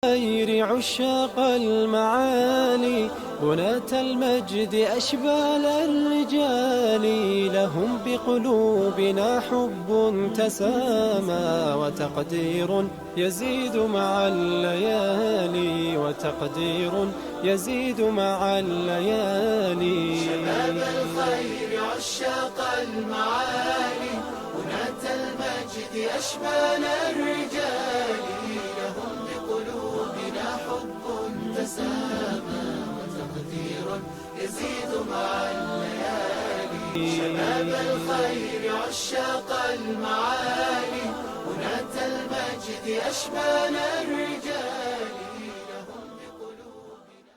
الخير عشاق المعالي، بناة المجد أشبال الرجال، لهم بقلوبنا حب تسامى وتقدير يزيد مع الليالي، وتقدير يزيد مع الليالي. شباب الخير عشاق المعالي، بناة المجد أشبال الرجال، لهم بقلوبنا حب تسامى وتقدير يزيد مع الليالي. شباب الخير عشاق المعالي، بناة المجد أشبال الرجال، لهم بقلوبنا.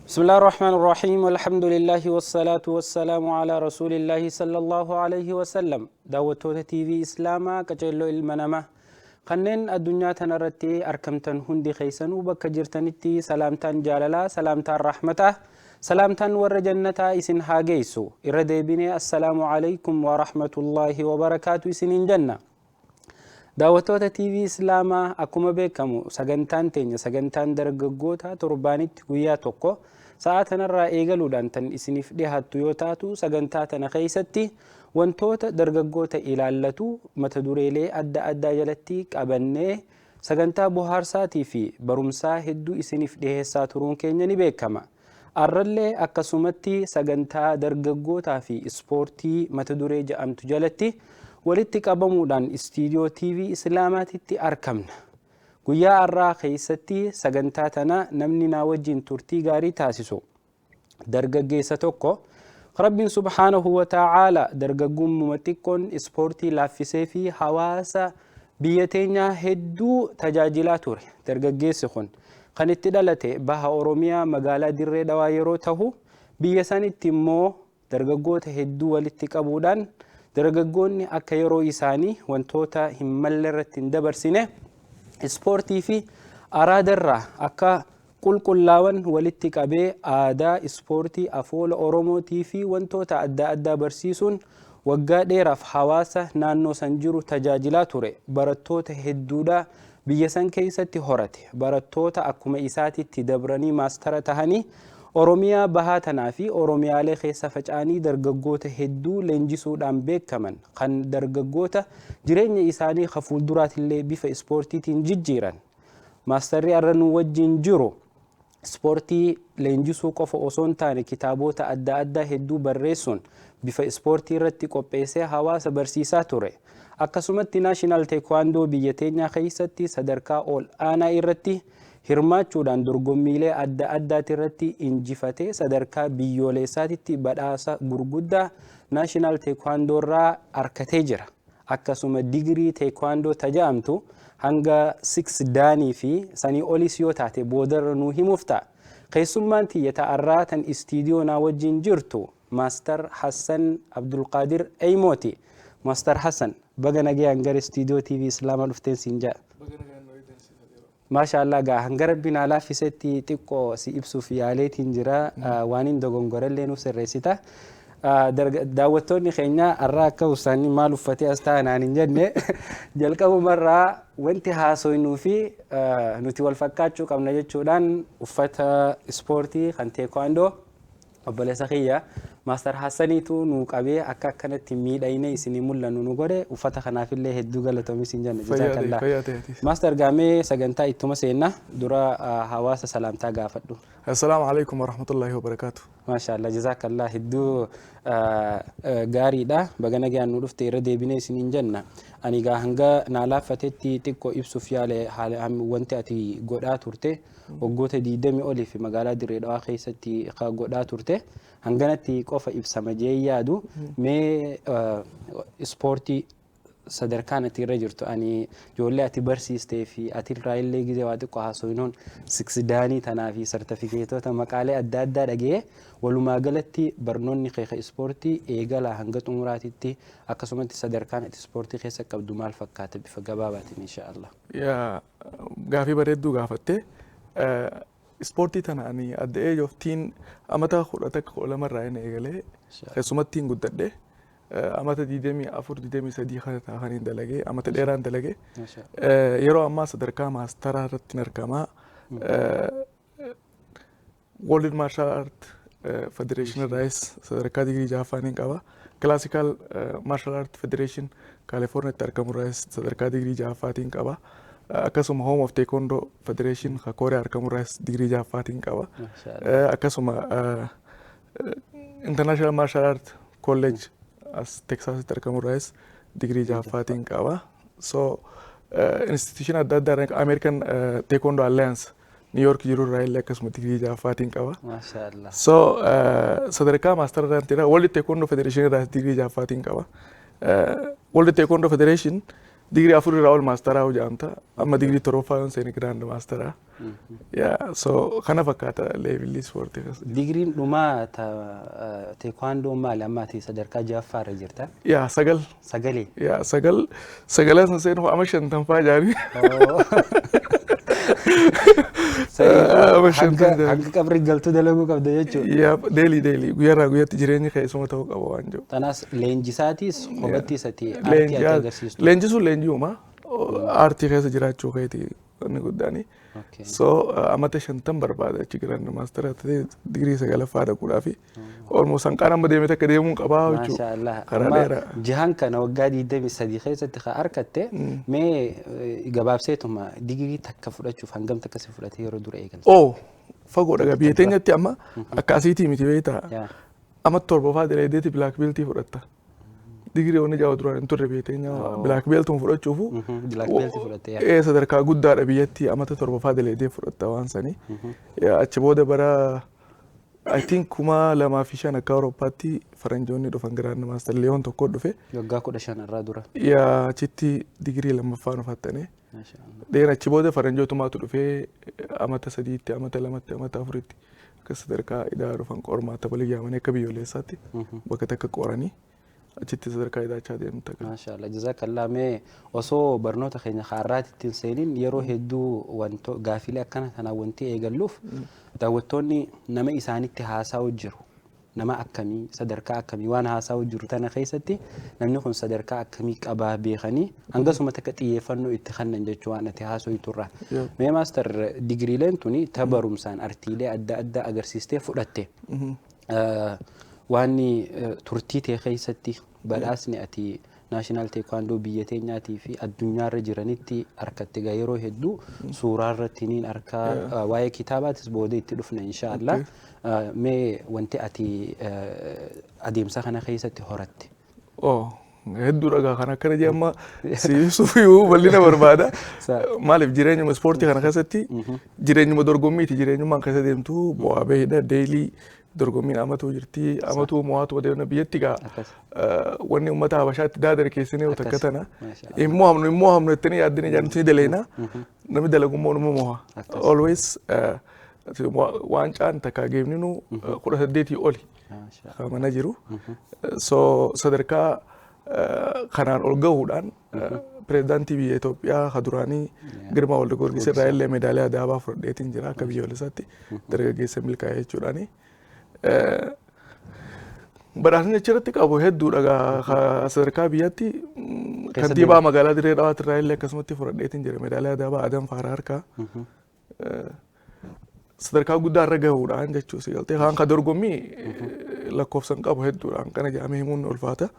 بسم الله الرحمن الرحيم، والحمد لله والصلاة والسلام على رسول الله صلى الله عليه وسلم. Daawwattoota TV Islaamaa qaceelloo ilma namaa kanneen addunyaa tanarratti argamtan, hundi keessanuu bakka jirtanitti salaamtaan jaalalaa, salaamtaan rahmataa, salaamtaan warra jannataa isin haa geessu. Irra deebinee assalaamu alaykum wa rahmatullaahi wa barakaatu isiniin jenna. Daawwattoota TV Islaamaa, akkuma beekamu sagantaan teenya sagantaan dargaggoota torbaanitti guyyaa tokko sa'a tanarraa eegaluudhaan tan isiniif dhiyaattu yoo taatu, sagantaa tana keessatti wantoota dargaggoota ilaallatu mata dureelee adda addaa jalatti qabannee sagantaa bohaarsaatii fi barumsaa hedduu isiniif dhiyeessaa turuun keenya ni beekama. Arrallee akkasumatti sagantaa dargaggootaa fi ispoortii mata duree jedhamtu jalatti walitti qabamuudhaan istiidiyoo TV Islaamaatitti argamna. Guyyaa har'aa keessatti sagantaa tana namni naa wajjin turtii gaarii taasisu dargaggeessa tokko Rabbiin subhaanahu wa ta'aala dargaggummuma xiqqoon ispoortii laaffisee fi hawaasa biyya teenyaa hedduu tajaajilaa ture. Dargaggeessi kun kan itti dhalate baha Oromiyaa magaalaa Dirree Dhawaa yeroo tahu, biyya sanitti immoo dargaggoota hedduu walitti qabuudhaan dargaggoonni akka yeroo isaanii wantoota hin malle irratti hin dabarsine, ispoortii fi araadarraa akka qulqullaawan walitti qabee aadaa ispoortii, afoola Oromootii fi wantoota adda addaa barsiisuun waggaa dheeraaf hawaasa naannoo san jiru tajaajilaa ture. Barattoota hedduudha biyya san keessatti horate. Barattoota akkuma isaatitti dabranii maastara tahanii Oromiyaa bahaa tanaa fi Oromiyaalee keessa faca'anii dargaggoota hedduu leenjisuudhaan beekaman, kan dargaggoota jireenya isaanii ka fuulduraatillee bifa ispoortiitiin jijjiiran. Maastarri har'a nu wajjin jiru ispoortii leenjisuu qofa osoo hin taane, kitaabota adda addaa hedduu barreessuun bifa ispoortii irratti qopheessee hawaasa barsiisaa ture. Akkasumatti national teekwaandoo biyya teenyaa keessatti sadarkaa ol aanaa irratti hirmaachuudhaan dorgommiilee adda addaati irratti injifatee sadarkaa biyyoolessaatitti badhaasa gurguddaa national teekwaandoo irraa argatee jira. Akkasuma digirii teekwaandoo taja'amtu hanga 6 daanii fi sanii olis yoo taate boodarra nuu himuuf ta'a. Keessummaan tiyya ta'arraa tan istiidiyoo naa wajjin jirtu Maastar Hassan Abdulqaadir Eymooti. Maastar Hassan, baga nagayaan gara istiidiyoo TV Islaamaa dhufteen siin jedha. Maasha Allah, gaa hanga Rabbi naa laaffisetti xiqqoo si ibsuuf yaaleetiin jira. Waan hin dogongorellee nuuf sirreessita. Daawwattoonni keenya har'a akka usaanii maal uffatee as taa'an hin jenne, jalqabumarraa wanti haasoynuu fi nuti wal fakkaachuu qabna jechuudhaan uffata ispoortii kan teekwaandoo obboleessa kiyya Maastar Hassaniitu nuu qabee akka akkanatti miidhagnee isinii mul'annu nu godhe. Uffata kanaafillee hedduu galatoomi isin jenna. Jazaakallaa. Maastar, gaamee sagantaa ittuma seenna, dura hawaasa salaamtaa gaafadhu. Assalaamu alaikum warahmatullahi wabarakaatu. Maasha Allah, jazaakallaa, hedduu gaariidha. Baga nagaan nu dhufte irra deebinee isiniin jenna. Ani gaa hanga naa laaffatetti xiqqoo ibsuuf yaale. Haala wanti ati godhaa turte waggoota 20 olii fi magaalaa Dirree Dhawaa keessatti ka godhaa turte hanganatti qofa ibsama jee yaadu. Mee ispoortii sadarkaan ati irra jirtu, ani ijoollee ati barsiistee fi ati irraa illee gizee waa xiqqoo haasofnuun six daanii tanaa fi sartifikeetota maqaalee adda addaa dhaga'ee, walumaa galatti barnoonni kee ispoortii eegalaa hanga xumuraatitti, akkasumatti sadarkaan ati ispoortii keessa qabdu maal fakkaata, bifa gabaabaatiin insha Allah. Yaa, gaafii bareedduu gaafatte. Ispoortii tana ani at the age of teen, amata 11, 12 irraa inni eegalee keessumatti hin guddadhe. Amata 24, 23 kana ta'a kan hin dalagee, amata dheeraan dalagee. Yeroo ammaa sadarkaa maastaraa irratti argama. World Martial Art Federation irraayis sadarkaa digirii ja'affaa ni qaba. Classical Martial Art Federation Kaalifoorniyaatti argamu irraayis sadarkaa digirii ja'affaatiin qaba. Akkasuma Home of Taekwondo Federation Kooriyaa argamu irraayis digirii ja'affaatiin qaba. Akkasuma International Martial Art College as Texasitti argamu irraayis digirii ja'affaatiin qaba. So institution adda addaa, American Taekwondo Alliance New York jiru irraa illee akkasuma digirii ja'affaatiin qaba. So sadarkaa maastara irratti World Taekwondo Federation irraa digirii ja'affaatiin qaba. World Taekwondo Federation digirii 4 irraa ol maastaraa hojjaamta. Amma digirii torbaffaa yoon seeni grand maastaraa. Yeah, so kana fakkaata levelii ispoortii keessa. Digiriin dhumaa teekwaandoo maali? Amma ati sadarkaa ja'affaa irra jirta? Yaa, 9. Sagalee. Yaa, 9, sagalee san seenu amma shantanfaa jaanii. Amma shantan jaanii. Hanga qabri galtuu dalaguu qabda jechuudha. Yaa, daily daily, guyyaarraa guyyaatti jireenyi keessuma ta'uu qaba waan jiru. Tanaas leenjisaatis kophattis ati aartii ati agarsiistu. Leenjisuun leenji'uma, aartii keessa jiraachuu keeti inni guddaani. So amata 50 barbaada achi grand maastara ta'ee digirii sagalaffaa dhaquudhaafi. Almost hanqaan amma deemee takka deemuun qabaa jechuudha. Maasha Allah. Karaa Amma dheeraa. Jihan kana waggaa 23 keessatti kan argatte, mee gabaabseetuma digirii takka fudhachuuf hangam takka si fudhate yeroo dura eegalte? Oo, fagoodha gaa, biyya teenyatti amma akka asiitii miti, beektaa. Amma torbaffaa direedeeti black beltii fudhatta. Digirii wanni ja'a duraan hin turre biyya teenya black beltuma fudhachuufu. Black beltii fudhatte, yaa. Ee, sadarkaa guddaadha biyyatti, amata torbaffaa direedee fudhatta waan sanii. Yaa, achi booda bara I think 2005 akka Awurooppaatti faranjoonni dhufan, grand master Liyoon tokko dhufe. Waggaa 15 irraa dura. Yaa, achitti digirii lammaffaa nu fattane. Maasha Allah. Dheera achi booda faranjootumaatu dhufee amata 3tti, amata 2tti, amata 4tti akka sadarkaa idaa dhufan, qormaata walii yaamanii akka biyyoolessaatti bakka takka qoranii achitti sadarkaa idaachaa deemta. Maasha Allah. Jazakallah. Mee osoo barnoota keenya har'aatti ittiin seeniin, yeroo hedduu wanto gaafilee akkana kanaa wanti eegalluuf daawwattoonni nama isaanitti haasa'u jiru. Nama akkamii, sadarkaa akkamii waan haasa'u jiru tana keessatti namni kun sadarkaa akkamii qabaa beekanii hangasuma takka xiyyeeffannoo itti kennan jechuu waan ati haasa'u turra. Mee master, digiriileen tuni ta barumsaan artiilee adda addaa agarsiistee fudhatte. Waan turtii ta'e keessatti badhaasni ati national teekwaandoo biyya teenyaatii fi addunyaarra jiranitti harkatte gaa yeroo hedduu suuraa irratti niin arkaa, waa'ee kitaabaatis booda itti dhufna insha Allah. Mee wanti ati adeemsa kana keessatti horatte? Oh, hedduu dhagaa kan akkana jee amma si ibsuuf iyyuu bal'ina barbaada. Maaliif, jireenyuma ispoortii kana keessatti jireenyuma dorgommiiti, jireenyummaan keessa deemtu bu'aa bahiidha, daily dorgommiin amatu jirti, amatu mo'atu deemna biyyatti gaa. Wanni uummata Habashaatti daadar keessanii takka tana. Maasha Allah. Immoo hamnu, immoo hamnu jettanii yaaddanii jaannutti ni daleena, namni dalagummoo numa mo'a. Always waancaan takka geemninu 18 oli. Maasha Kan mana jiru. So sadarkaa kanaan ol gahuudhaan pireezidaantii biyya Itoophiyaa ka duraanii Girmaa Walda Goorgis irraa illee meedaaliyaa daabaa fudhadheetiin jira, akka biyyoolessaatti dargaggeessa milkaa'ee jechuudhaani. Badhaasni achirratti qabu hedduudha gaa, sadarkaa biyyaatti kantiibaa magaalaa Dirree Dhawaatti irraa illee akkasumatti fudhadheetiin jira meedaaliyaa daabaa Adam Faaraa harkaa. Sadarkaa guddaa irra gahuudhaan jechuu si galtee kaan ka dorgommii lakkoofsan qabu hedduudhaan kana jedhamee himuun ni ulfaata.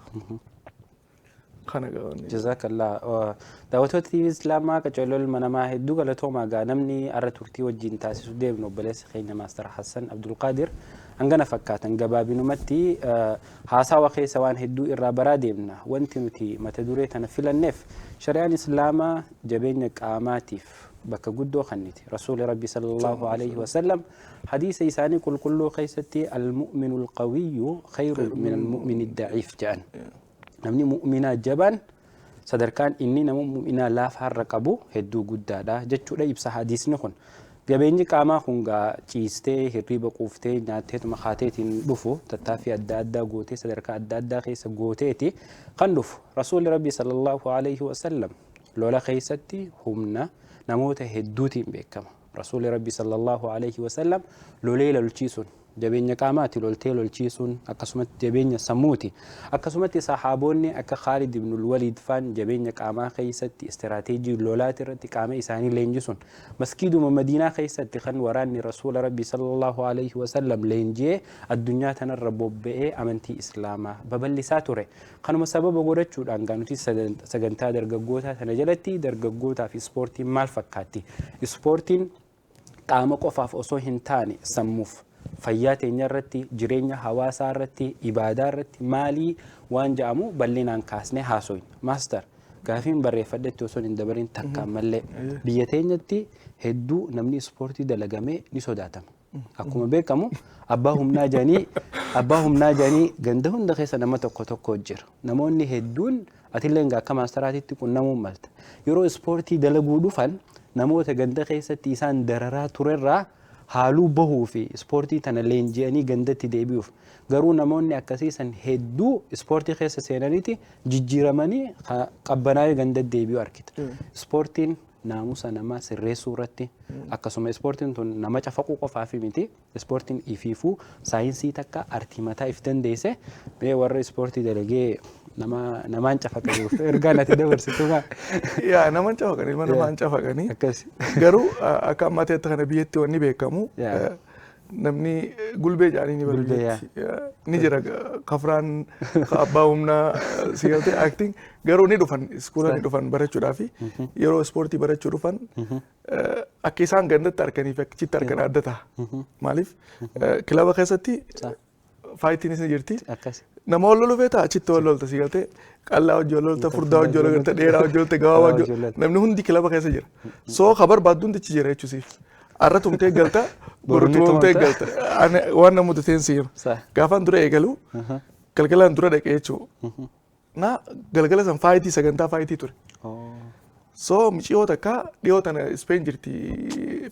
Kana gabaanni. Jazakallah. Daawwattoota TV Islaamaa, qaceelloo ilma namaa, hedduu galatoomaa gaa. Namni har'a turtii wajjin taasisu deemnu obboleessa keenya Maastar Hassan Abdulqaadir hangana fakkaatan. Gabaabinumatti haasawa keessa waan hedduu irraa baraa deemna. Wanti nuti mata duree tana filanneef shari'aan Islaamaa jabeenya qaamaatiif bakka guddoo kenniti. Rasuuli Rabbi sallallahu alaihi wasallam hadiisa isaanii qulqulluu keessatti "المؤمن القوي خير من المؤمن الضعيف" jedhan. Namni mu'minaa jabaan sadarkaan inni nama mu'minaa laafaarra qabu hedduu guddaadha jechuudha ibsa hadiisni kun. Jabeenyi qaamaa kun gaa ciistee, hirriiba quuftee, nyaatteetuma kaateetiin dhufu, tattaaffii adda addaa gootee, sadarkaa adda addaa keessa gooteeti kan dhufu. Rasuulli Rabbi sallallahu alaihi wasallam lola keessatti humna namoota hedduutiin beekama. Rasuulli Rabbi sallallahu alaihi wasallam lolee lolchiisuun Jabeenya qaamaati loltee lolchiisuun, akkasumatti jabeenya sammuuti. Akkasumatti saxaaboonni akka Khaalid ibnul Waliid faan jabeenya qaamaa keessatti istiraateejii lolaati irratti qaama isaanii leenjisuun maskiiduma Madiinaa keessatti kan waraanni Rasuula Rabbii sallallahu alaihi wasallam leenji'ee addunyaa tanarra bobba'ee amantii Islaamaa babal'isaa ture. Kanuma sababa godhachuudhaan gaa nuti sagantaa dargaggootaa tana jalatti dargaggootaaf ispoortiin maal fakkaatti? Ispoortiin qaama qofaaf osoo hin taane sammuuf fayyaa teenya irratti, jireenya hawaasaa irratti, ibaadaa irratti maalii waan jedhamu bal'inaan kaasnee haasoyna. Master, gaafiin barreeffadhetti osoo hin dabarin takka ammallee biyya teenyatti hedduu namni ispoortii dalagamee ni sodaatama. Akkuma beekamu abbaa humnaa jedhanii ganda hunda keessa nama tokko tokko jira. Namoonni hedduun atillee akka maastaraatitti qunnamuun malta. Yeroo ispoortii dalaguu dhufan namoota ganda keessatti isaan dararaa turerraa haaluu bahuu fi ispoortii tana leenji'anii gandatti deebi'uuf. Garuu namoonni akkasii san hedduu ispoortii keessa seenaniiti jijjiiramanii qabbanaa'ee gandatti deebi'uu argita. Ispoortiin naamusa namaa sirreessuu irratti, akkasuma ispoortiin tun nama cafaquu qofaaf miti, ispoortiin ifiifuu saayinsii takka, artii mataa if dandeesse. Mee warra ispoortii dalagee nama namaan cafaqaniif ergaan ati dabarsitu maa? Yaa, naman cafaqanii, ilma namaan cafaqanii. Akkas. Garuu akka ammaatti kana biyyatti wanni beekamu namni gulbee jedhanii ni Gulbee, biyyatti. Ni jira kafraan abbaa humnaa si galtee acting, garuu ni dhufan iskuula, ni dhufan barachuudhaafi. Yeroo ispoortii barachuu dhufan akka isaan gandatti arganii fi achitti argan adda ta'a. Maaliif kilaba keessatti fightiinis ni jirti. Nama wal lolu feeta, achitti wal lolta, si galtee, qal'aa hojii wal lolta, furdaa hojii wal lolta, dheeraa hojii lolta, gabaabaa hojii lolta. Namni hundi kilaba keessa jira. So ka barbaaddu hundi achi jira jechuusiif. Arra tumtee galta, boru Boru ni tumtee tumamta. galta. Ani waan nama mudateen si hima. Gaafaan dura eegalu galgalaan dura dhaqee jechuudha. Na galgala san fightii, sagantaa fightii ture. So miciyoo takka dhiyoo tana Spain jirti,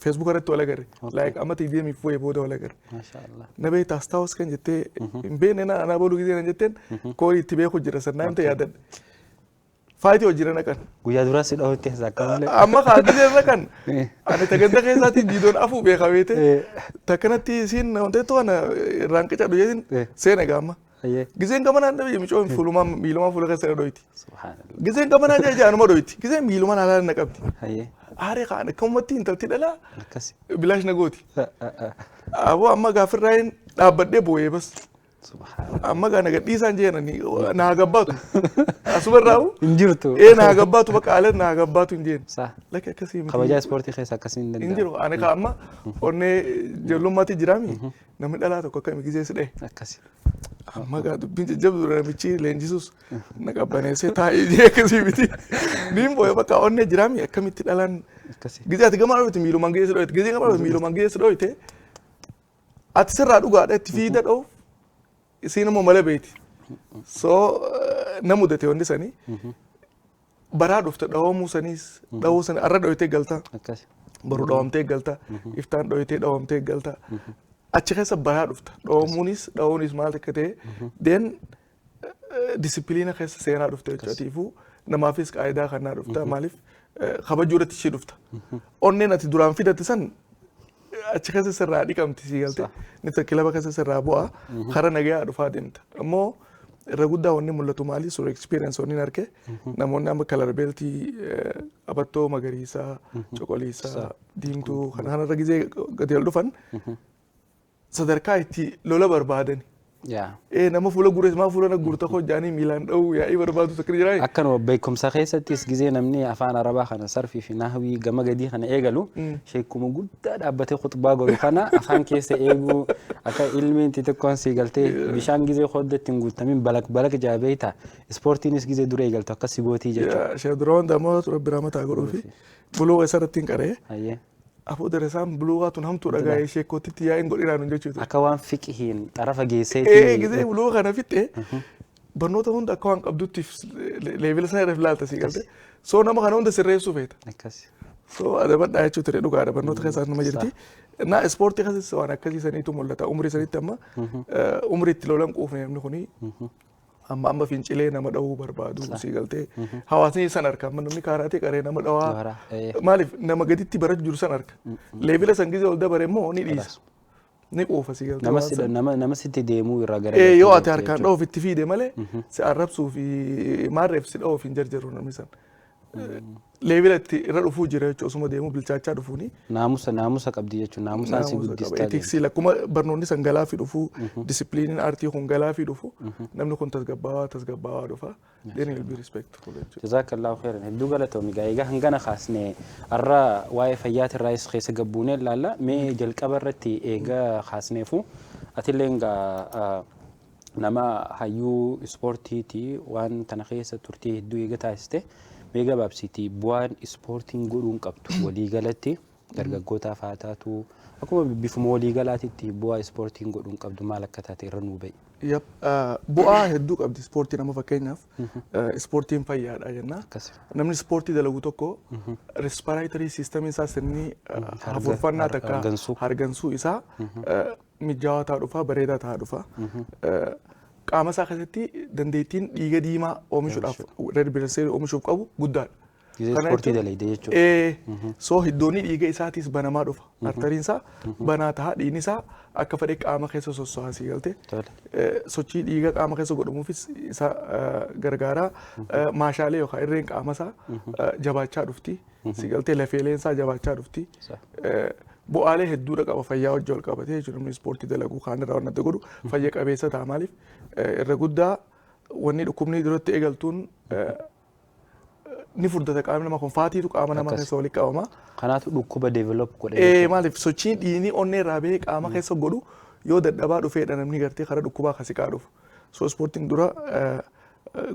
Facebook irratti wal agarre. Like amma TVM fu'ee booda wal agarre. Maasha Allah. Na beektaa astaawus kan jettee hin beekne, na anaa booluu gisee na jetteen koorii itti beeku jira sannaa himte yaadadhe. Fightii hojii naqan. Guyyaa duraa si dhahutti akka malee. Amma kaa gisee naqan. Ani tagantha keessaatiin jiidoon afuu beeka beete. Takkanatti isiin wanteetu ana irraan qicadhu jeetiin seena gaama. Giseen gamanaan dhabe micoon fuulumaan miilumaan fuula keessa na dhoyti. Subhaanallah. Giseen gamanaa jee jaanuma dhoyti. Giseen miilumaan haalaan na qabdi. Aaree kaan akkamumatti intalti dhalaa bilaash na gooti. Aboo amma gaafirraa hin dhaabbadhee boo'ee bas. Subhaanallah. Amma gaa na gadhiisaan jeenani naa gabbaatu. Asuma irraa Hin jirtu. Ee, naa gabbaatu, bakka haala naa gabbaatu hin jeen. Lakki, akkasii miti. Kabajaa ispoortii keessa akkasii hin Hin danda'amu. jiru. Ani ka amma onnee ijoollummaatti jiraami. Namni dhalaa tokko akkami gisee si dhahe. Amma gaa dubbiin jajjabdu, namichi leenjisus na qabbaneessee taa'ee jee, akkasii miti. Niin boo'e, bakka onnee jiraami, akkamitti dhalaan gisee ati gamaa dhoyte miilumaan gisee si dhoyte, gisee gamaa dhoyte miilumaan gisee si dhoyte, ati sirraa dhugaadha itti fiida dhoof, isiin immoo mala beeti. So na mudate wanni sanii baraa dhufte, dhawamuu saniis dhawuu sanii, arra dhoytee galta. Boru dhawamtee galta, iftaan dhoytee dhawamtee galta. Achi keessa baraa dhufta, dhawamuunis dhawuunis maal akka ta'e, then disipiliina keessa seenaa dhufte jechuudha. Atiifuu namaafis qaayidaa kanaa dhufta, maaliif kabajuu irratti ishee dhufta. Onneen ati duraan fidatte san achi keessa sirraa dhiqamti, si galte, ni kilaba keessa sirraa bu'a, kara nagayaa dhufaa deemta. Ammoo irra guddaa wanni mul'atu maali, sur experience wanni arge, namoonni amma color beltii, abattoo magariisaa, cuquliisaa, diimtuu kana kanarra gizee gadi ol dhufan sadarkaa itti lola barbaadani. Ee, nama fuula gurrees maa fuula na guurta koo jaanii miilaan dha'uu yaa'ii barbaadu takka jiraa. Akkanuma beekumsa keessattis gizee namni afaan Arabaa kana sarfii fi nahwii gama gadii kana eegalu, sheekuma guddaa dhaabbatee khutbaa godhu kana afaan keessa eeguu, akka ilmiin xixiqqoon sii galtee bishaan gizee hodda ittiin guutamin balaq balaq jaabeeta. Ispoortiinis gizee dura eegaltu akka si gootii jechuudha. Sheekh Abdurrahman Daammoo Rabbi rahmataa godhuu fi buluu isarratti hin qaree. Afuu daresaan buluugaa tun hamtuu dhagaa'ee sheekootitti yaa'in godhinaa nun jechuudha. Akka waan fiqihiin xarafa geesseeti. Ee, gizee buluu kana fixxe barnoota hunda akka waan qabdutti level sana irra ilaalta, sii galte. So nama kana hunda sirreessuu feeta. So adabadhaa jechuu ture, dhugaadha, barnoota keessaas nama jirti. Na ispoortii keessas waan akkasii saniitu mul'ata. Umrii sanitti amma umrii itti lolan quufne, namni kuni amma amma fincilee nama dhahuu barbaadu, sii galtee, hawaasni san arka, amma namni kaaraatee qaree nama dhawaa, maaliif nama gaditti barachuu jiru san arka. Level san gizee ol dabare immoo ni dhiisa. Ni quufa si galtee Nama waan si san. nama sitti deemuu irraa gara Yoo ati harkaan dha'uuf itti fiide malee si arrabsuu fi maarreef si dha'uuf hin jarjaru namni san. Level itti irra dhufuu jira jechuudha, osuma deemuu bilchaachaa dhufuuni. Naamusa qabdi jechuudha. Naamusaan si Naamusa qaba. guddistaa. Ethicsii lakkuma barnoonni san galaa fi dhufuu, discipliiniin aartii kun galaa fi dhufu, namni kun tasgabbaawaa tasgabbaawaa dhufa. Then he will be respectful jechuudha. Jazakallahu khairan. Hedduu galatoomi. Egaa hangana kaasne, har'a waa'ee fayyaatirraayis keessa gabbuunee ilaalla. Mee jalqaba irratti eegaa kaasneefu, atillee egaa nama hayyuu ispoortiiti, waan kana keessa turtii hedduu eega taasiste, mee gabaabsiitii bu'aan ispoortiin godhuun qabdu waliigalatti dargaggootaaf haa taatu, akkuma bifuma waliigalaatitti bu'aa ispoortiin godhuun qabdu maal akka taate irra nuu ba'i. Yep, bu'aa hedduu qabdi ispoortiin. Amma fakkeenyaaf ispoortiin fayyaadha jenna. Namni ispoortii dalagu tokko respiratory system isaa, sirni hafuurfannaa takka hargansuu. Hargansuu isaa mijaawaa ta'aa dhufa, bareedaa ta'aa dhufa. Qaama isaa keessatti dandeettiin dhiiga diimaa oomishuudhaaf, red blood cell oomishuuf qabu guddaadha. Gizee Kana ispoortii jechuun- dalayde jechuudha. So hiddoonni dhiiga isaatiis banamaa dhufa. Arteriin isaa banaa ta'a, dhiigni isaa akka fedhe qaama keessa sosso'aa si galte. Sochii dhiiga qaama keessa godhamuufis isa gargaara. Maashaalee yookaan irreen qaama isaa jabaachaa dhufti. Si galtee, lafeeleen isaa jabaachaa dhufti. Bu'aalee hedduudha qaba fayyaa wajjin wal qabatee jechuudha. Namni ispoortii dalaguu kaan irraa waan adda godhu fayya qabeessa ta'a. Maaliif, irra guddaa wanni dhukkubni duratti eegaltuun ni furdata qaamni namaa kun, fatiitu qaama namaa keessa walitti qabama. Kanaatu dhukkuba develop godhe jechuudha. Maaliif, sochiin dhiigni onnee irraa bahee qaama keessa godhu yoo dadhabaa dhufeedha namni gartee karaa dhukkubaa kasiqaa dhufu. So ispoortiin dura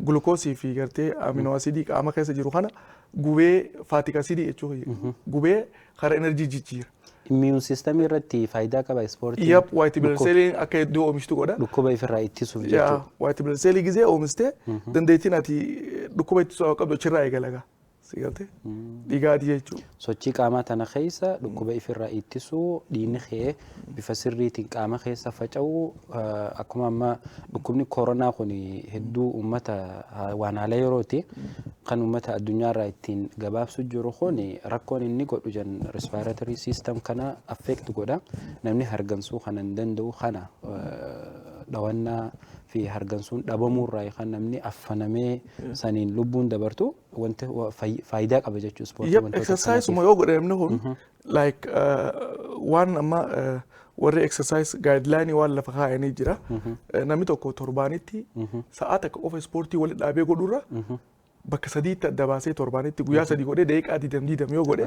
gulukoosii fi gartee amino acidii qaama keessa jiru kana gubee, fatty acidii jechuudha, gubee karaa energy jijjiira. Immune system irratti faayidaa qaba ispoortiin. Yep, white blood celliin akka hedduu oomishtu godha. Dhukkuba ifirraa ittisuuf Yaa, jechuudha. white blood cellii gizee oomistee dandeettiin ati dhukkuba ittisuu qabdu achirraa eegala. Si galtee? Dhigaatii jechuudha. Sochii qaamaa tana keessa dhukkuba ifirraa ittisuu, dhiigni kee bifa sirriitiin qaama keessa faca'u, akkuma amma dhukkubni koronaa kun hedduu uummata waan haala yerooti kan uummata addunyaarraa ittiin gabaabsu jiru kun, rakkoon inni godhu jan respiratory system kana affect godha. Namni hargansuu kana hin danda'u kana dhawannaa fi hargansuun dhabamuurraa kan namni affanamee saniin lubbuun dabartu, wanti faayidaa qaba jechuudha ispoortii wantoota Exercise akkanaatiif. Yoo godhe namni kun like waan amma warri exercise guideline waan lafa kaa'anii jira. Namni tokko torbaanitti sa'aa 1 qofa ispoortii walitti dhaabee godhurra, bakka sadiitti adda baasee torbaanitti guyyaa 3 godhee daqiiqaa 20 20 yoo godhe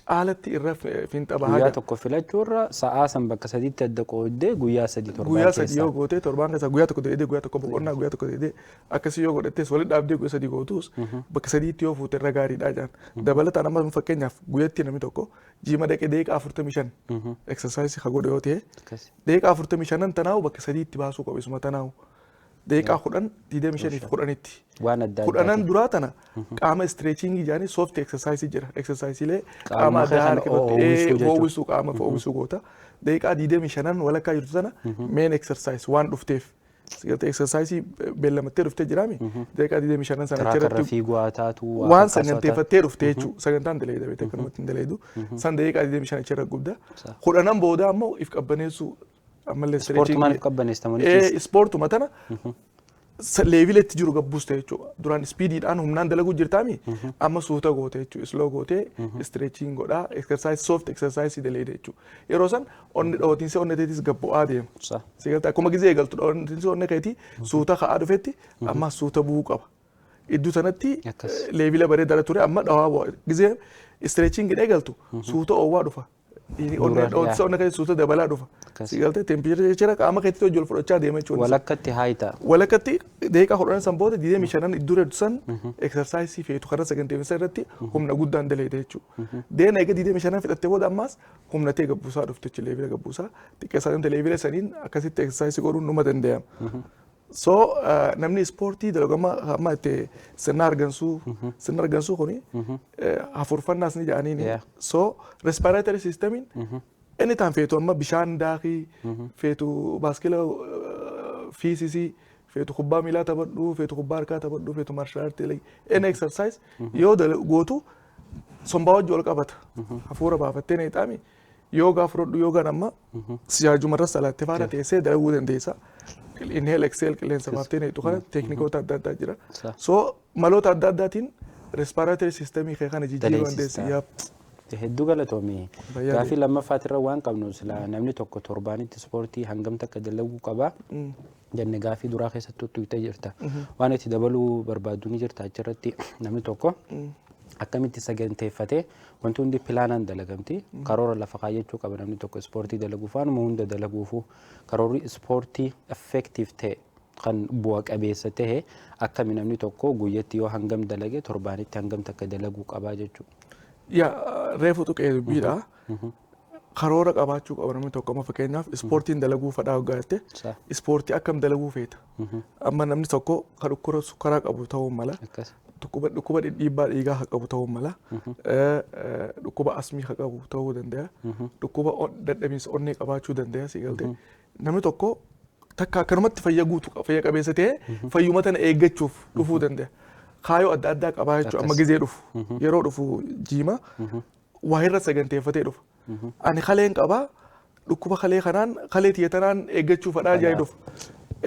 caalatti irra fiinxa bahaa Guyyaa jira. 1 filachuurra sa'aa san bakka sadiitti adda qooddee guyyaa 3 torbaan Guyyaa 3 keessaa. yoo goote, torbaan keessaa guyyaa 1 dalaydee, guyyaa 1 boqonnaa, guyyaa 1 dalaydee, akkasii yoo godhattes, walitti dhaabdee guyyaa 3 gootus, bakka sadiitti yoo fuute irra gaariidha jedhan. Dabalataan amma fakkeenyaaf guyyatti namni tokko gym dhaqee daqiiqaa 45 exercise ka godhu yoo ta'e, daqiiqaa 45n tanaa'u bakka sadiitti baasuu qaba isuma tanaa'u. Daqiiqaa 10, 25 fi 10tti. Waan adda 10n addaatiin. Duraa tana qaama stretching jedhanii soft exercise jira. Exercise Qaama qaama kee addaa kana harkifatu ho'isuu jechuudha. Ho'isuu, qaama ho'isuu goota. Daqiiqaa 25n walakkaa jirtu sana main exercise waan dhufteef. Sigaltee, exercise beellamattee dhuftee jiraami. Daqiiqaa 25n sana Track irra achirratti fiiguu haa taatu. Waa waan fakkaatu haa taatu. saganteeffattee dhuftee jechuudha. Sagantaan dalaydha beekte, akkanumatti hin dalaydu. San daqiiqaa 25 achirra gubda. 10n booda ammoo if qabbaneessuu ammallee Ispoortumaan if qabbaneessa Ee, ispoortuma tana leveletti jiru gabbuuste jechuudha. Duraan speediidhaan humnaan dalaguu jirtaami, amma suuta goote jechuudha. Slow gootee stretching godhaa, exercise, soft exercise daleede jechuudha. Yeroo san onni dhawatiinsi onni teetis gabbu'aa deema. Si galtee, akkuma gizee eegaltu dhawatiinsi onni keetii suuta ka'aa dhufetti, amma suuta bu'uu qaba. Iddoo sanatti level bareedaa ture, amma dhawaa bu'a. Gizee stretching eegaltu suuta oowwaa dhufa. Dhawatiinsi onni keetii suuta dabalaa dhufa. Si galtee, temperature qaama keetti hojii ol fudhachaa deema jechuudha. Walakkatti haa ta'a. Walakkatti daqiiqaa 10 san booda 25n iddoo reedu san exercise feetu karaa saganteeffisa irratti humna guddaan daleede jechuudha. Deena eega 25n fixattee booda ammaas humna ta'e gabbuusaa dhufte jechuudha, level gabbuusaa xiqqeessaa deemte, level saniin akkasitti exercise godhuun numa danda'ama. So namni ispoortii dalagu amma amma itti sirna argansuu kuni hafuurfannaas ni jedhaniini. So respiratory systemiin inni taan feetu amma bishaan daakii, feetu baaskila fiisisii, feetu kubbaa miilaa taphadhu, feetu kubbaa harkaa taphadhu, feetu martial art, any exercise yoo gootu sombaa wajji wal qabata. Hafuura baafattee neexaami. Yoogaa fudhadhu. Yoogaan amma siyaajumarra salaattee faana teessee dalaguu dandeessa. Inhale, exhale, qilleensa baaftee neetu kana teeknikoota adda addaa jira. So maloota adda addaatiin respiratory systemii kee kana jijjiiruu dandeessa. Hedduu galatoomii. Gaafii lammaffaatirra waan qabnu, sila namni tokko torbaanitti ispoortii hangam takka dalaguu qaba jenne gaafii duraa keessatti tuqxee jirta. Waan itti dabaluu barbaaddu ni jirta achirratti? Namni tokko akkamitti saganteeffatee, wanti hundi pilaanaan dalagamti. Karoora lafa kaayyachuu qaba namni tokko ispoortii dalaguuf, waanuma hunda dalaguufu. Karoorri ispoortii effective ta'e, kan bu'a qabeessa ta'e akkami? Namni tokko guyyatti yoo hangam dalage, torbaanitti hangam takka dalaguu qabaa jechuudha? Yaa, reefu tuqee dubbiidha. Karoora qabaachuu qaba namni tokko. Amma fakkeenyaaf ispoortiin dalaguu fadhaa hoggaa jette, ispoortii akkam dalaguu feeta? Amma namni tokko kan dhukkuba sukkaraa qabu ta'uu mala. Dhukkuba dhiibbaa dhiigaa haa qabu ta'uu mala. Dhukkuba asmii haa qabu ta'uu danda'a. Dhukkuba dadhabiinsa onnee qabaachuu danda'a, si galte. Namni tokko takka akkanumatti fayya guutuu, fayya qabeessa ta'ee fayyuma tana eeggachuuf dhufuu danda'a. Kaayoo adda addaa qabaa jechuudha. Amma gizee dhufu, yeroo dhufu jiima waa irra saganteeffatee dhufa. Ani kaleen qabaa, dhukkuba kalee kanaan, kalee tiyya tanaan eeggachuu fadhaa jaa dhufa.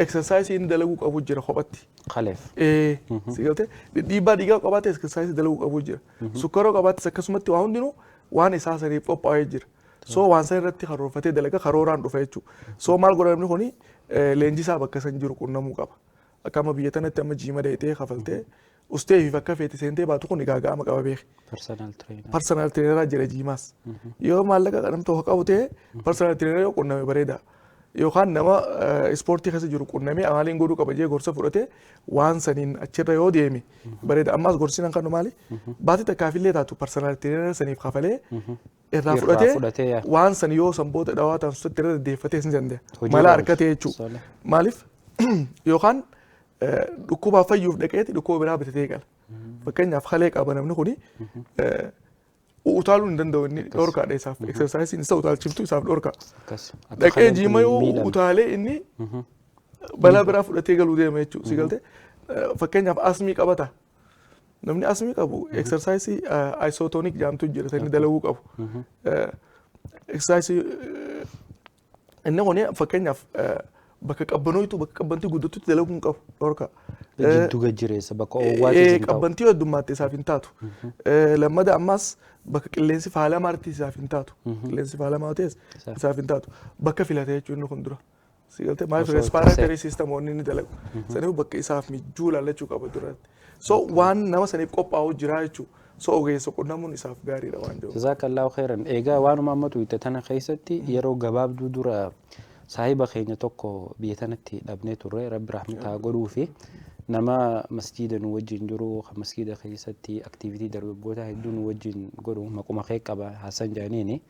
Exercise inni dalaguu qabu jira kophatti. Kaleef. Ee, si galte, dhiibbaa dhiigaa qabaate exercise dalaguu qabu jira. Sukkaroo qabaates akkasumatti, waa hundinuu waan isaa saniif qophaa'ee jira. So waan san irratti karoorfatee dalaga, karooraan dhufa jechuudha. So maal godha namni kuni? Leenjisaa bakka san jiru qunnamuu qaba. Akka amma biyya tanatti amma jiima dheetee kafaltee ustee fi bakka feete seentee baatu kun gaaga'ama qaba, beeki. Personal trainer. Personal traineraa jira jiimaas. Yoo maallaqa namni tokko qabu ta'e, personal trainer yoo qunname bareeda. Yookaan nama ispoortii keessa jiru qunnamee maaliin godhuu qaba jee gorsa fudhatee waan saniin achirra yoo deeme bareeda. Ammaas gorsi nan kanu maali? Baatii takkaafillee taatu personal trainer saniif kafalee irraa fudhatee waan san yoo sanboota dhawaa ta'an sutti irra deddeeffatee ni danda'a. Mala harkatee jechuudha. Maaliif yookaan dhukkubaaf fayyuuf dhaqeeti dhukkuba biraa bitatee gala. Fakkeenyaaf kalee qaba namni kuni, utaaluu hin danda'u, inni dhorkaadha isaaf. Exerciseiin isa utaalchiftu isaaf dhorka. Dhaqee jiima yoo utaalee inni balaa biraa fudhatee galuu deema jechuudha. Si galtee, fakkeenyaaf asmii qabata. Namni asmii qabu exercise isotonic jaamtu jira inni dalaguu qabu. Exercise inni kun fakkeenyaaf bakka qabbanootu, bakka qabbantii guddattutti dalaguu hin qabu, dhorka. Jiddu gajjireessa, bakka oowwaatis hin ta'u. Qabbantii heddummaatti isaaf hin taatu. Lammada ammas bakka qilleensi faalamaatti isaaf hin taatu. Qilleensi faalamaa ta'es isaaf hin taatu. Bakka filate jechuun inni kun dura. Si galtee, maaliif respiratory system wanni inni dalagu. Saniif bakka isaaf mijjuu ilaallachuu qaba duratti. So waan nama saniif qophaa'u jira jechuudha. So ogeessa qunnamuun isaaf gaariidha waan jiru. Jazaakallaahu khairan. Egaa waanuma amma tuqxe tana keessatti yeroo gabaabduu dura saahiba keenya tokko biyya tanatti dhabnee turre, Rabbi rahmataa godhuu fi nama masjiida nu wajjin jiru, kan masjiida keessatti activity dargaggoota hedduu nu wajjin godhu, maquma kee qaba, Hassan Jaaniini,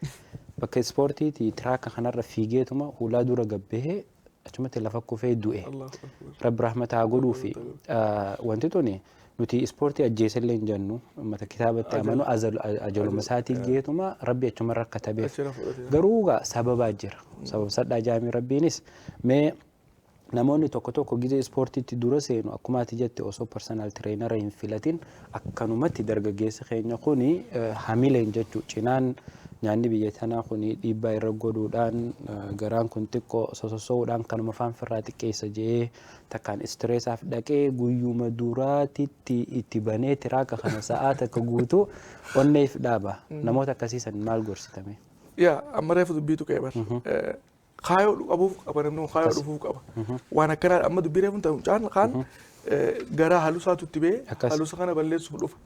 bakka ispoortiiti tiraaka kanarra fiigeetuma hulaa dura gabbahee achumatti lafa kufee du'e. Rabbi rahmataa godhuu fi wanti tuni nuti ispoortii ajjeesallee hin jennu, uummata kitaabatti amanu ajaluma isaatii geetuma Rabbi achuma rakkatabeef. Garuu gaa sababaa jira. Sabab sadhaa jaamii Rabbiinis mee namoonni tokko tokko gizee ispoortiitti dura seenu, akkuma ati jette, osoo personal trainera hin filatin akkanumatti dargaggeessi keenya kuni hamileen jechuu cinaan nyaanni biyya tanaa kuni dhiibbaa irra godhuudhaan, garaan kun xiqqoo sosossoo'uudhaan kanuma faan firraa xiqqeessa jee takkaan stressaaf dhaqee guyyuma duraatitti itti banee tiraaka kana sa'aa takka guutuu onneef dhaaba. Namoota akkasiisan maal gorsitame? Yaa, amma reefu dubbiitu ka'e bar. Kaayoo qabuuf qaba namni kun, kaayoo dhufuuf qaba. Waan akkanaa amma dubbii reefu ta'u caan kaan garaa halluu isaatu itti ba'ee halluu kana balleessuuf dhufa.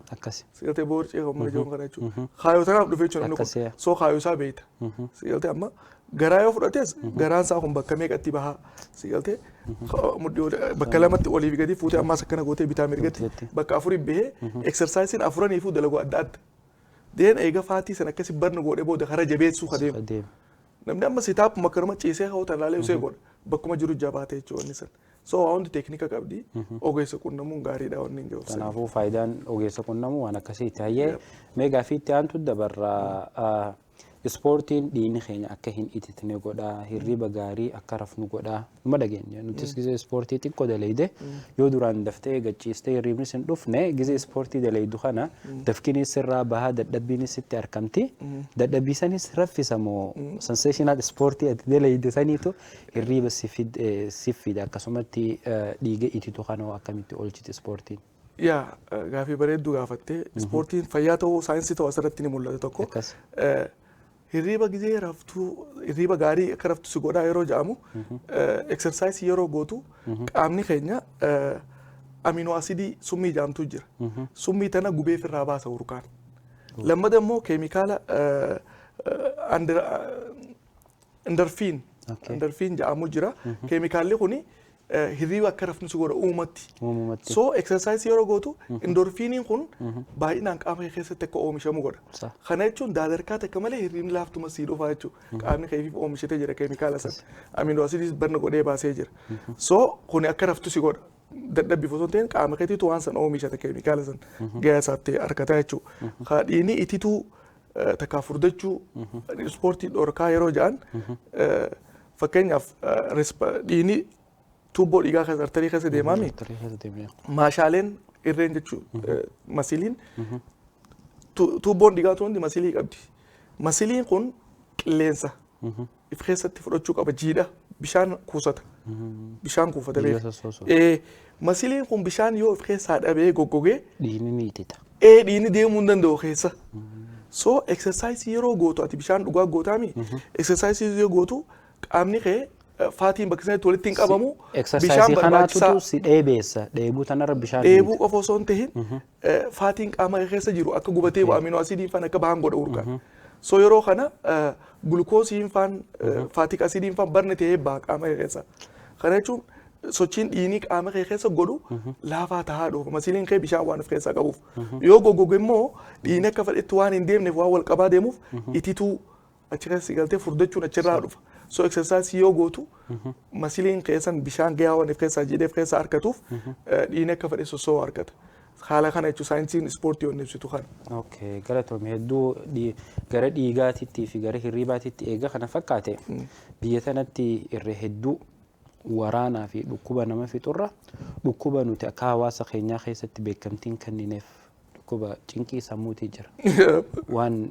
Sigaltee, boorcee kan mana jiru kana jechuudha. Kaayoo tanaaf dhufe jechuudha namni kun. So kaayoo isaa beeyta. Sigaltee, amma garaa yoo fudhates garaan isaa kun bakka meeqatti bahaa, sigaltee, bakka lamatti olii fi gadi fuutee ammaas akkana gootee bitaa mirgatti bakka afurii bahee exerciseiin afuraniifuu dalaguu adda adda. Deen eega fatii sana akkasi barna godhee booda kara jabeessuu ka deemu. Namni amma sitaapuma akkanuma ciisee ka'uu talaalee usee godha. Bakkuma jiru jabaatee jechuudha inni san. So waa hundi teeknika qabdi. Ogeessa qunnamuun gaariidha wanni hin jiru. Kanaafuu faayidaan ogeessa qunnamuu waan akkasiiti. Hayyee, mee gaaffii itti aantu dabarraa. Ispoortiin dhiigni keenya akka hin ititne godha, hirriba gaarii akka rafnu godha. Numa dhageenya. Nutis gizee ispoortii xiqqoo daleyde yoo duraan daftee gachiistee hirribnis hin dhufne, gizee ispoortii daleydu kana dafkinis sirraa bahaa, dadhabbiinis sitti argamti. Dadhabbii sanis raffisa moo sensational ispoortii ati daleyde saniitu hirriba si fida, akkasumatti dhiiga ititu kana akkamitti oolchiti ispoortiin? Yaa, gaafii bareedduu gaafattee. Ispoortiin fayyaa ta'uu, saayinsii ta'uu asirratti ni mul'ata tokko. Hirriba gizee raftuu, hirriba gaarii akka raftu si godhaa yeroo jedhamu, exercise yeroo gootu qaamni keenya amino acidii summii jedhamtu jira. Summii tana gubee ofirraa baasa urkaan. Lammata immoo keemikaala endorphin endorphin jedhamu jira. Keemikaalli kuni hirriba akka rafnu si godha uumatti. Uumamatti. So exercise yeroo gootu endorphiniin kun baay'inaan qaama kee keessatti akka oomishamu godha. Kana jechuun daadarkaa takka malee hirribni laaftuma sii dhufa jechuudha. Qaamni keefiif oomishatee jira keemikaala sana. Amino acidiis barna godhee baasee jira. So kuni akka raftu si godha. Dadhabbiif osoo hin ta'in qaama keetiitu waan sana oomishata, keemikaala sana gahaa isaatti argata jechuudha. Dhiigni itituu takkaa furdachuu ispoortii dhorkaa yeroo jedhan, fakkeenyaaf dhiigni tuubboo dhiigaa keessa, arterii keessa deemaami. Maashaaleen irreen jechuun muscleiin, tuubboon dhiigaa tun hundi muscle qabdi. Muscleiin kun qilleensa if keessatti fudhachuu qaba, jiidha bishaan kuusata. Bishaan kuufata beeka. Muscleiin kun bishaan yoo if keessaa dhabee goggogee Dhiigni ni itita. Dhiigni deemuu hin danda'u keessa. So exercise yeroo gootu ati bishaan dhugaa gootaami. Exercise yeroo gootu qaamni kee fatiin bakka sanatti walitti hin qabamu. Exercise kanaatutu si dheebeessa. Dheebuu tanarra bishaan Dheebuu qofa osoo hin tahin fatiin qaama kee keessa jiru akka gubatee amino acidiin faan akka bahan godha urgaan. So yeroo kana glucoseiin faan, fatty acidiin faan barne ta'ee baha qaama kee keessa. Kana jechuun sochiin dhiigni qaama kee keessa godhu laafaa tahaa dhufa. Muscleiin kee bishaan waan of keessaa qabuuf. Yoo goggoge immoo dhiigni akka fedhetti waan hin deemneef, waan wal qabaa deemuuf, itituu achi keessa galtee furdachuun achirraa dhufa. So exercise yoo gootu muscleiin keessan bishaan gahaa waan of keessaa jedhee of keessaa argatuuf dhiigni akka fedhe sossoo'u argata. Haala kana jechuun saayinsiin ispoortii waan ibsitu kana. Okay, galatoome hedduu. Gara dhiigaatittii fi gara hirribaatitti eega kana fakkaate, biyya tanatti irra hedduu waraanaa fi dhukkuba nama fixurra dhukkuba nuti akka hawaasa keenyaa keessatti beekamtiin kennineef dhukkuba cinqii sammuutii jira. Waan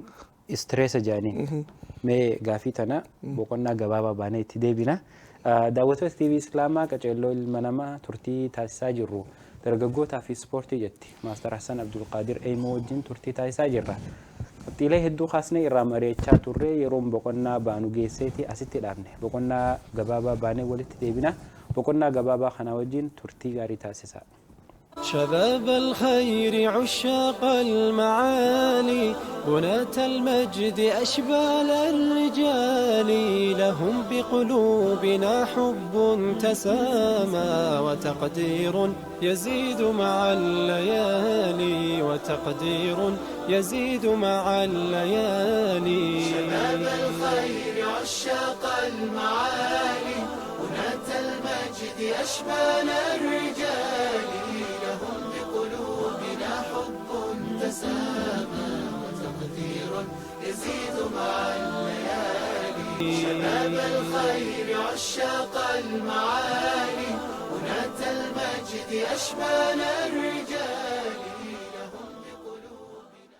stress jedhaniin. Mee gaafii tana boqonnaa gabaabaa baanee itti deebina. Daawwattoota TV Islaamaa, qaceelloo ilma namaa turtii taasisaa jirru dargaggootaa fi ispoortii jetti. Maastar Hassan Abdulqaadir Eemoo wajjin turtii taasisaa jirra. Qabxiilee hedduu kaasnee irraa mari'achaa turre, yeroon boqonnaa baanu geesseeti asitti dhaabne. Boqonnaa gabaabaa baanee walitti deebina. Boqonnaa gabaabaa kana wajjin turtii gaarii taasisaa. شباب الخير عشاق المعالي، بناة المجد، أشبال الرجال، لهم بقلوبنا حب تسامى وتقدير يزيد مع الليالي، وتقدير يزيد مع الليالي. شباب الخير عشاق المعالي، بناة المجد، أشبال الرجال، لهم بقلوبنا حب تسامى وتقدير يزيد مع الليالي. شباب الخير عشاق المعالي، بناة المجد، أشبال الرجال، لهم بقلوبنا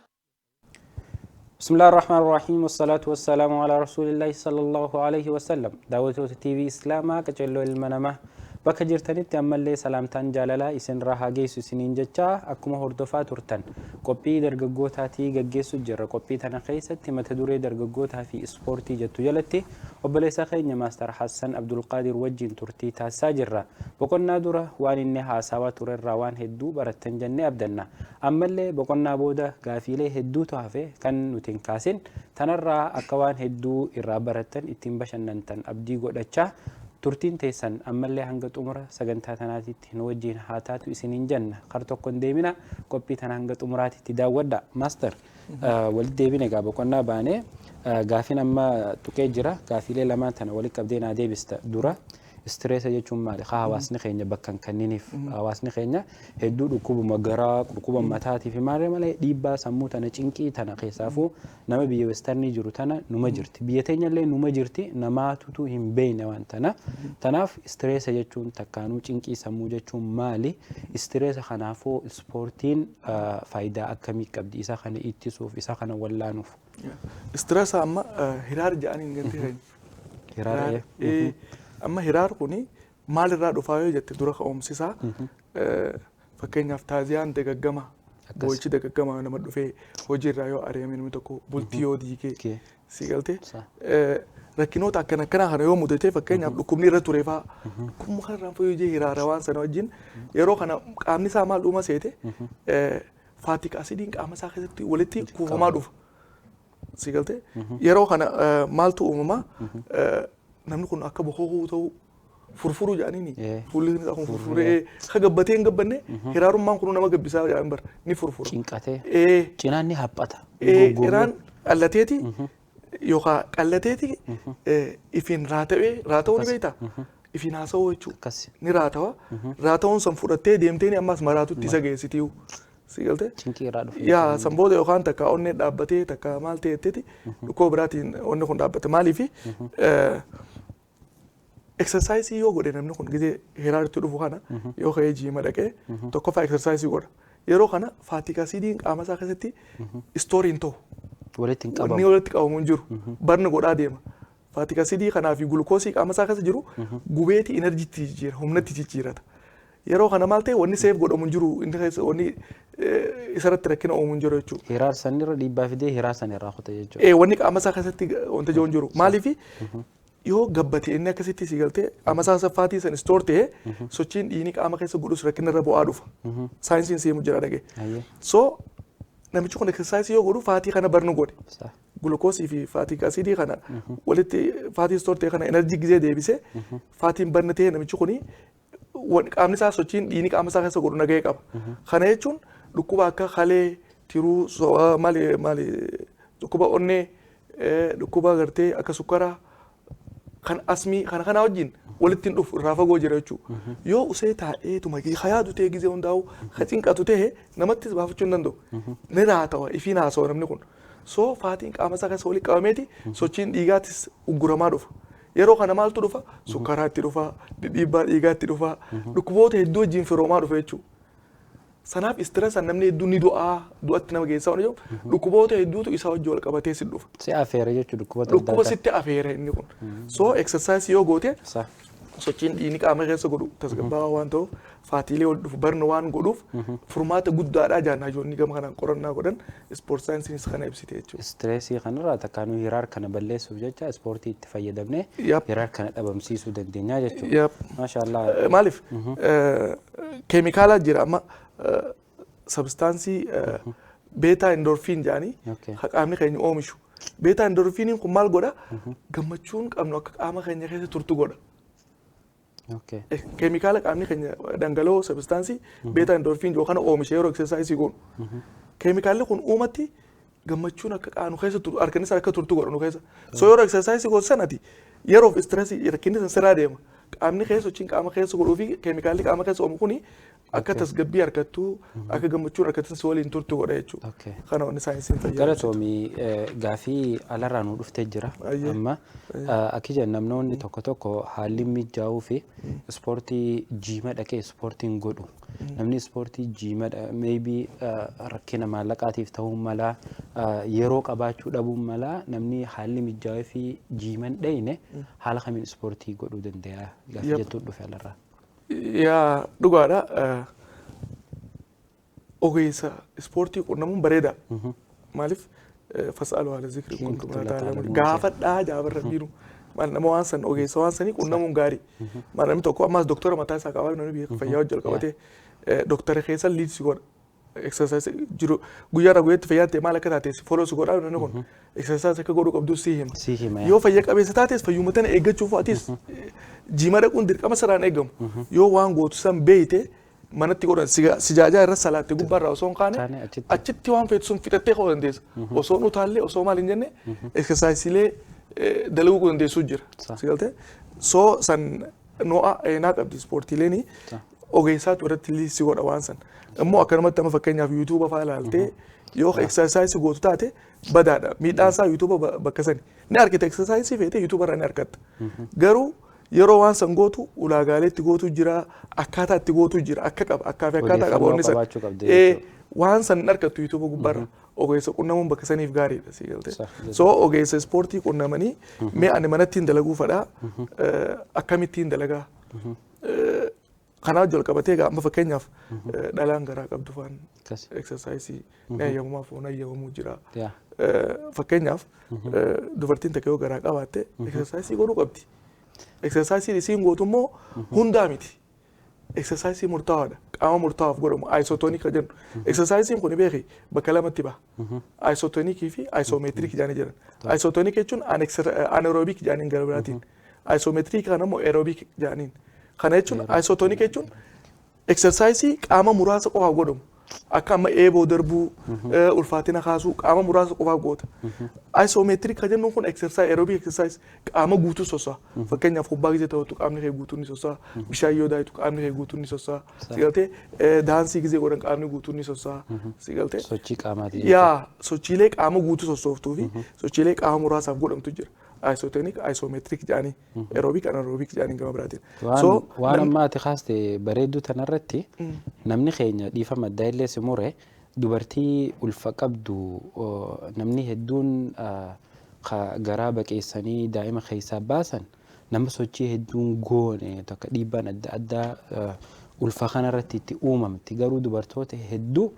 بسم الله الرحمن الرحيم، والصلاة والسلام على رسول الله صلى الله عليه وسلم. Daawwattoota TV Islaamaa, qaceelloo ilma namaa, bakka jirtanitti ammallee salaamtaan jaalalaa isin irraa haa geessu isiniin jecha, akkuma hordofaa turtan qophii dargaggootaatii gaggeessu jirra. Qophii tana keessatti mata duree dargaggootaa fi ispoortii jettu jalatti obboleessa keenya Maastar Hassan Abdulqaadir wajjin turtii taasisaa jirra. Boqonnaa dura waan inni haasawaa turerraa waan hedduu barattan jennee abdanna. Ammallee boqonnaa booda gaafiilee hedduutu hafe kan nuti hin kaasin tanarraa akka waan hedduu irraa barattan, ittiin bashannantan abdii godhachaa, turtiin teessan ammallee hanga xumura sagantaa tanaatitti nu wajjin haa taatu isiniin jenna. Kar tokko hin deemina, qophii tana hanga xumuraatitti daawwadha. Maastar, walitti deebine egaa boqonnaa baanee gaafiin amma tuqee jira. Gaafiilee lamaan tana walitti qabdee naa deebista. Dura Stress jechuun maali? Haa, hawaasni keenya bakka hin kenniniif. Hawaasni keenya hedduu dhukkubuma garaa, dhukkuba mataatii fi maal malee dhiibbaa sammuu tana, cinqii tana, keessaafuu nama biyya westernii jiru tana numa jirti. Biyya teenya illee numa jirti, namaatutu hin beekne waan tana. Tanaaf stress jechuun, takkaanuu cinqii sammuu jechuun maali? Stress kanaafuu ispoortiin faayidaa akkamii qabdi isa kana ittisuuf, isa kana wallaanuuf? Stress amma hiraar jedhanii hin gantee keenya. Hiraara. Amma hiraar kuni maalirraa dhufaa yoo jette, dura ka'umsisaa fakkeenyaaf taaziyaan dagaggama, boo'ichi dagaggama nama dhufee, hojiirraa yoo ari'ame, namni tokko bultii yoo diigee, si galtee, rakkinoota akkana akkanaa kana yoo mudate, fakkeenyaaf dhukkubni irra ture fa'aa, dhukkubni kanarraan fayyuu jee hiraara waan sana wajjin, yeroo kana qaamni isaa maal dhuma seete, fatty acidiin qaama isaa keessatti walitti kuufamaa dhufa. Si galtee, yeroo kana maaltu uumamaa? Namni kun akka bokookuu ta'uu, furfuruu jedhaniini, fuulli isaa kun furfuree ka gabbatee hin gabbanne, hiraarummaan kun nama gabbisaa jedhan bar, ni furfura. Cinqatee. Cinaan ni haphata. Ciraan qallateeti yookaan qallateeti ifiin raata'ee, raata'uu ni beektaa? Ifiin haasa'uu jechuudha. Ni raatawa. Raata'uun san fudhattee deemtee ammas maraatutti isa geessitiiyu. Si galtee? Cinqii irraa dhufe. Yaa, san booda yookaan takka onnee dhaabbatee, takka maal ta'e, dhukkuba biraatiin onni kun dhaabbate. Maaliifi, exercise yoo godhe namni kun, gizee hiraaritti dhufu kana yoo ka'ee gym dhaqee tokkoffaa exercise godha. Yeroo kana fatty acidiin qaama isaa keessatti store hin ta'u. Walitti hin Wanni qabamu. walitti qabamu hin jiru. Barni godhaa deema. Fatty acidii kanaa fi gulukoosii qaama isaa keessa jiru gubeeti energyitti jijjiira, humnatti jijjiirata. Yeroo kana maal ta'e, wanni save godhamu hin jiru, inni keessa wanni isarratti rakkina uumu hin jiru jechuudha. Hiraarsan irra dhiibbaa fidee hiraarsan irraa kuta jechuudha. Wanni qaama isaa keessatti wanta jiru hin jiru. Maaliifi, yoo gabbate inni akkasitti si galtee qaama isaa fatty san store ta'e, sochiin dhiigni qaama keessa godhus rakkina irra bu'aa dhufa. Saayinsiin seemu jira dhagee. So namichi kun exercise yoo godhu fatty kana burn godhe. Gulukoosii fi fatty acidii kana walitti, fatty store ta'e kana energy gizee deebisee, fatiin burn ta'e, namichi kuni qaamni isaa sochiin dhiigni qaama isaa keessa godhu nagahee qaba. Kana jechuun dhukkuba akka kalee, tiruu, maali maali, dhukkuba onnee, dhukkuba gartee akka sukkaraa kan asmii kana kana wajjin walitti hin dhufu, irraa fagoo jira jechuudha. Yoo usee taa'eetuma yaadu ta'e, gizee hundaa'u ka cinqatu ta'e, namattis baafachuu hin danda'u. Ni raatawa, ifiin haasawa namni kun. So fatiin qaama isaa keessa walitti qabameeti sochiin dhiigaatis ugguramaa dhufa. Yeroo kana maaltu dhufa? Sukkaraatti dhufa, dhiibbaa dhiigaatti dhufa, dhukkuboota hedduu wajjin firoomaa dhufa jechuudha. Sanaaf stressan namni hedduun ni du'aa, du'atti nama geessaa waan jiruuf, dhukkuboota hedduutu isa wajjin wal qabatee si dhufa. Si afeera jechuudha dhukkuboota adda Dhukkuba addaa. sitti afeera inni kun. So exercise yoo goote, sochiin dhiigni qaama keessa godhu tasgabbaa'aa waan ta'uuf, faatiilee ol dhufu burn waan godhuuf, furmaata guddaadha jaan hayyoonni gama kanaan qorannaa godhan, sport scienceiinis kana ibsite jechuudha. Stressii kanarraa takkaanuu hiraar kana balleessuuf jecha ispoortii itti fayyadamnee hiraar kana dhabamsiisuu dandeenya jechuudha. Yep. Maashaallah. Maaliif, keemikaala jira amma, substance beta endorphin jedhanii ka qaamni keenya oomishu. Beta endorphiniin kun maal godha? Gammachuun qabnu akka qaama keenya keessa turtu godha. Keemikaala qaamni keenya dhangala'oo substance beta endorphin jedhu kana oomisha yeroo exercise goonu. Keemikaalli kun uumatti gammachuun akka qaanu keessa turu, harkanni akka turtu godha nu keessa. So yeroo exercise gootu sanati yeroof stressii rakkinni san sirraa deema. Qaamni keessa sochiin qaama keessa godhuu fi keemikaalli qaama keessa oomu kuni akka tasgabbii argattu, akka gammachuun argattu si waliin turtu godha jechuudha. Kana wanni saayinsiin fayyadu. Galatoomii, gaafii alarraa nu dhuftee jira. Amma akki jenna, namoonni tokko tokko haalli mijaa'uu fi ispoortii gym dhaqee ispoortiin godhu. Namni ispoortii gym maybe rakkina maallaqaatiif ta'uu mala, yeroo qabaachuu dhabuu mala, namni haalli mijaa'uu fi gyman dhayne haala kamiin ispoortii godhuu danda'a gaafii jettuun dhufe alarraa. Yaa, dhugaadha. Ogeessa ispoortii qunnamuun bareeda. Maaliif, فاسألوا أهل الذكر إن كنتم لا تعلمون. Gaafadhaa jaabarra biiru. Maal, nama waan san ogeessa waan sanii qunnamuun gaarii. Maal, namni tokko ammas doktora mataa isaa qabaa, namni biyya fayyaa hojii jalqabatee doktara keessa lead si godha. Exercise jiru guyyaadhaa guyyaatti fayyaa ta'e maal akka taate si follow si godha, namni kun exercise akka godhuu qabdu si hima. Si hima. Yoo fayya qabeessa taates fayyuma tana eeggachuuf atis gym dhaquun dirqama sirraan eegamu. Yoo waan gootu san beeyte, manatti godhan sijaajaa irra salaatte gubbaarraa osoo hin kaane Kaane achitti. achitti waan feetu sun fixattee ka'uu dandeessa. Osoo nu taallee, osoo maal hin jenne, exerciseilee dalaguu dandeessuu jira. Si galtee? So san No'a eenaa qabdi ispoortiileen, ogeessaatu irratti si godha waan san. Immoo akkanumatti amma fakkeenyaaf YouTube fa'aa ilaaltee yoo exercise gootu taate badaadha. Miidhaan isaa YouTube bakka sani. Ni argita, exercise feete YouTube irraa ni argatta. Garuu yeroo waan san gootu ulaagaalee itti gootu jira, akkaataa itti gootu jira, akka qaba, akkaa fi akkaataa qaba wanni san. Odeeffannoo qabaachuu qabdi jechuudha. Waan san hin argattu YouTube gubbaarra. Ogeessa qunnamuun bakka saniif gaariidha, si galte. So ogeessa ispoortii qunnamanii, mee ani manatti hin dalaguu fadhaa, akkamittiin dalagaa? Kanaaf jalqabatee egaa amma fakkeenyaaf dhalaan garaa qabdu faan exercise ni ayyamamaa foon ayyamamuu jira. Fakkeenyaaf dubartiin takka yoo garaa qabaatte exercise godhuu qabdi. Exercise isiin gootu immoo hundaa miti. Exercise murtaawaadha. Qaama murtaawaaf godhamu isotonic kan jennu. Exercise kun beeki bakka lamatti baha. Isotonic fi isometric jedhanii jiran. Isotonic jechuun anaerobic jedhaniin gara biraatiin. Isometric kan immoo aerobic jedhaniin. Kana jechuun isotonic jechuun exercise qaama muraasa qofaaf godhamu. Akka amma eeboo darbuu, ulfaatina kaasuu qaama muraasa qofaaf goota. Isometric kan jennuun kun exercise aerobic exercise qaama guutuu soso'a. Fakkeenyaaf kubbaa gisee taphattu qaamni kee guutuun ni soso'a. Bishaan yoo daayitu qaamni kee guutuun ni soso'a. Si galtee, daansii gisee godhan qaamni guutuun ni soso'a. Si galtee. Sochii qaamaati. Yaa, sochiilee qaama guutuu sossooftuu fi sochiilee qaama muraasaaf godhamtu jira. Isotonic, isometric jedhanii, aerobic, anaerobic jedhanii gama biraatiin. Waan amma ati kaaste bareedduu tanarratti namni keenya, dhiifama addaa illee si mure, dubartii ulfa qabdu namni hedduun garaa baqeessanii daa'ima keessaa baasan nama sochii hedduun goone takka dhiibbaan adda addaa ulfa kanarratti itti uumamti. Garuu dubartoota hedduu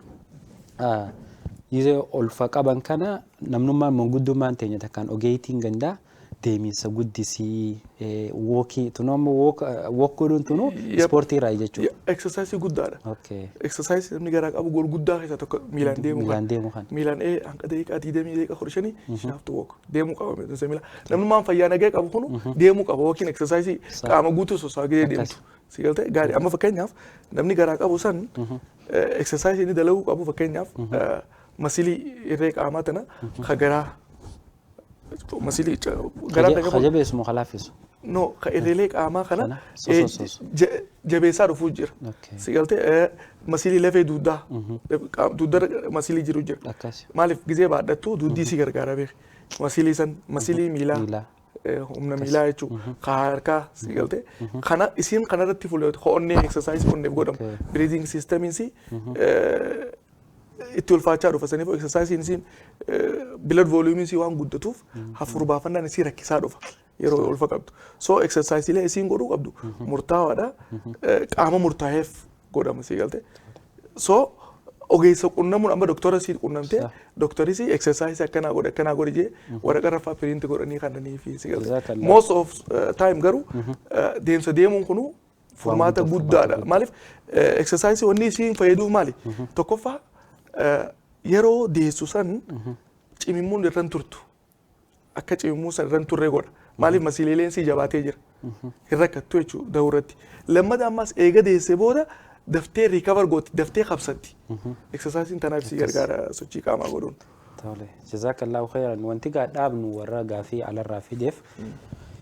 yeroo ulfa qaban kana namnummaan manguddummaan teenya takkaan ogeeyyitiin gandaa deemiinsa guddisii, walk tunu amma walk godhuun tunu ispoortii irraa jechuudha. Exercise guddaadha. Exercise namni garaa qabu goal guddaa keessaa tokko miilaan deemuu kana. Miilaan deemuu kana. Miilaan hanqa daqiiqaa 20, daqiiqaa 15 she have to walk, deemuu qaba miila. Namnummaan fayyaa nagaa qabu kunu deemuu qaba. Walking exercise qaama guutuu soso'aa gidee deemtu. Si galtee, gaarii. Amma fakkeenyaaf namni garaa qabu san exercise inni dalaguu qabu, fakkeenyaaf muscle irree qaamaa tana ka garaa muscle garaa takka Ka jabeessu moo ka laaffisu? No, ka irreelee qaamaa kana Kana sosoosoosu. Jabeessaa dhufuu jira. Si galtee, muscle lafee dugdaa dugdara muscle jiru jira. Maaliif gizee baadhattu dugdii si gargaara beeki. Muscle san, muscle miilaa, Miilaa. Humna miilaa jechuudha. Ka harkaa, si galtee. Kana isiin kanarratti fuuldura onnee exercise onneef godhamu. Breathing systemiin si itti ulfaachaa dhufa. Saniif exercise isiin blood volume isii waan guddatuuf hafuur baafannaan isii rakkisaa dhufa yeroo ulfa qabdu. So exercise illee isiin godhuu qabdu murtaawaadha. Qaama murtaa'eef godhama, si galte. So ogeessa qunnamuun amma doktora sii qunnamtee doktoris exercise akkanaa godhe, akkanaa godhe jee waraqaa rafaa print godhanii kannanii fi si galte. Jazakallah. Most of time garuu deemsa deemuun kunu furmaata guddaadha. Maaliif exercise wanni isiin fayyaduuf maali? Tokkoffaa yeroo deessu san cimimmuun irra hin turtu. Akka cimimmuu san irra hin turre godha. Maaliif muscleileen sii jabaatee jira. Hin rakkattu jechuudha dahuu irratti. Lammata ammas eega deessee booda daftee recover gooti, daftee qabsatti. Exercisiin tanaaf si gargaara sochii qaamaa godhuun. Tole, jazakallahu khairan. Wanti gaa dhaabnu warra gaafii alarraa fideef,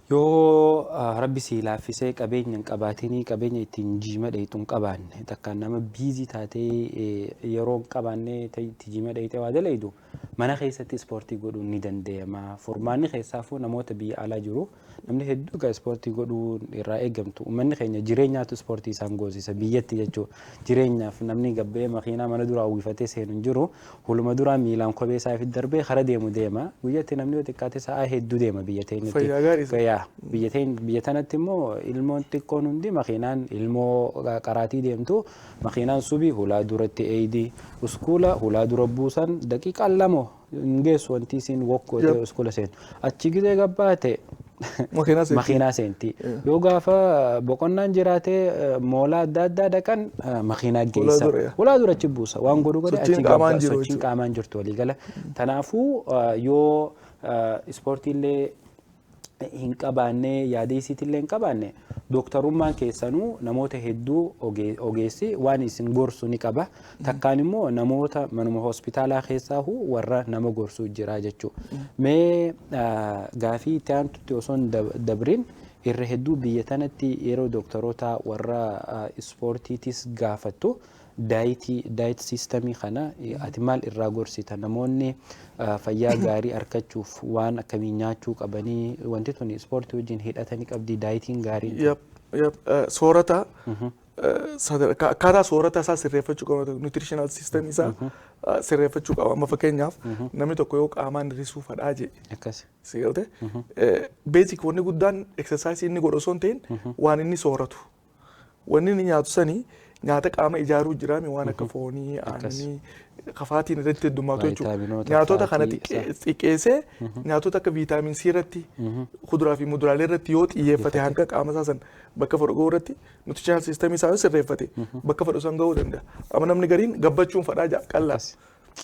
yoo rabbi sii laaffisee qabeenya hin qabaatinii, qabeenya ittiin jiima dheeyxu hin qabaanne, takkaan nama busy taatee yeroo hin qabaanne itti jiima dheeyxee waa dalaydu, mana keessatti ispoortii godhuun ni danda'ama. Furmaanni keessaafuu namoota biyya alaa jiru, namni hedduu egaa ispoortii godhuu irraa eegamtu. Uummanni keenya jireenyaatu ispoortii isaan goosisa biyyatti jechuudha. Jireenyaaf namni gabbee makiinaa mana duraa uwwifatee seenu hin jiru. Huluma duraa miilaan kophee isaa fi darbee kara deemu deema. Guyyatti namni yoo xiqqaate sa'aa hedduu deema biyya teenyatti. Fayyaa gaarii isa. Yaa, biyya tanatti immoo ilmoon xiqqoon hundi makiinaan ilmoo qaraatii deemtu, makiinaan subii hulaa duratti eeydi, uskuula hulaa dura buusan, daqiiqaan 2 hin geessu wanti isiin wokkootee uskuula seentu. Achi gizee gabbaate Makiinaa seenti. Makiinaa seenti. Yoo gaafa boqonnaan jiraatee moolaa adda addaa dhaqan makiinaa Hulaa geessa. dura, yaa. Hulaa dura achi buusa. Waan godhu godhe Sochiin achi qaamaan gabba jiru sochiin jechuudha. qaamaan jirtu waliigala. Kanaafuu yoo ispoortiillee hin qabaanne, yaada isiitillee hin qabaanne, dooktarummaan keessanuu namoota hedduu ogeessi waan isin gorsu ni qaba. Takkaan immoo namoota manuma hospitaalaa keessaahu warra nama gorsu jira jechuudha. Mee gaafii itti aantutti osoo hin dabrin Irra hedduu biyya tanatti yeroo doktoroota warra ispoortiitis gaafattu, dietii, diet systemii kana ati maal irraa gorsita? Namoonni fayyaa gaarii argachuuf waan akkamii nyaachuu qabanii? Wanti tun ispoortii wajjin hidhatanii qabdi, dietiin gaariin? Yep. Soorata, akkaataa soorata isaa sirreeffachuu qaba, nutritional system isaa sirreeffachuu qaba. Amma fakkeenyaaf namni tokko yoo qaamaan hir'isuu fadhaa jedhe, si galte, basic wanni guddaan exercise inni godhu osoo hin ta'in waan inni sooratu. Wanni inni nyaatu sanii nyaata qaama ijaaruu jiraami, waan akka foonii, aannanii, kafaatiin irratti heddummaatu jechuudha. Vaayitaaminoota, Nyaatota kana faatii. Xiqqeessee nyaatota akka vitamin C irratti, kuduraa fi muduraalee irratti yoo xiyyeeffate, hanga qaama isaa san bakka fedhu gahuu irratti, nutritional system isaa yoo sirreeffate, bakka fedhu san gahuu danda'a. Amma namni gariin gabbachuun fadhaa ja'a qallaa.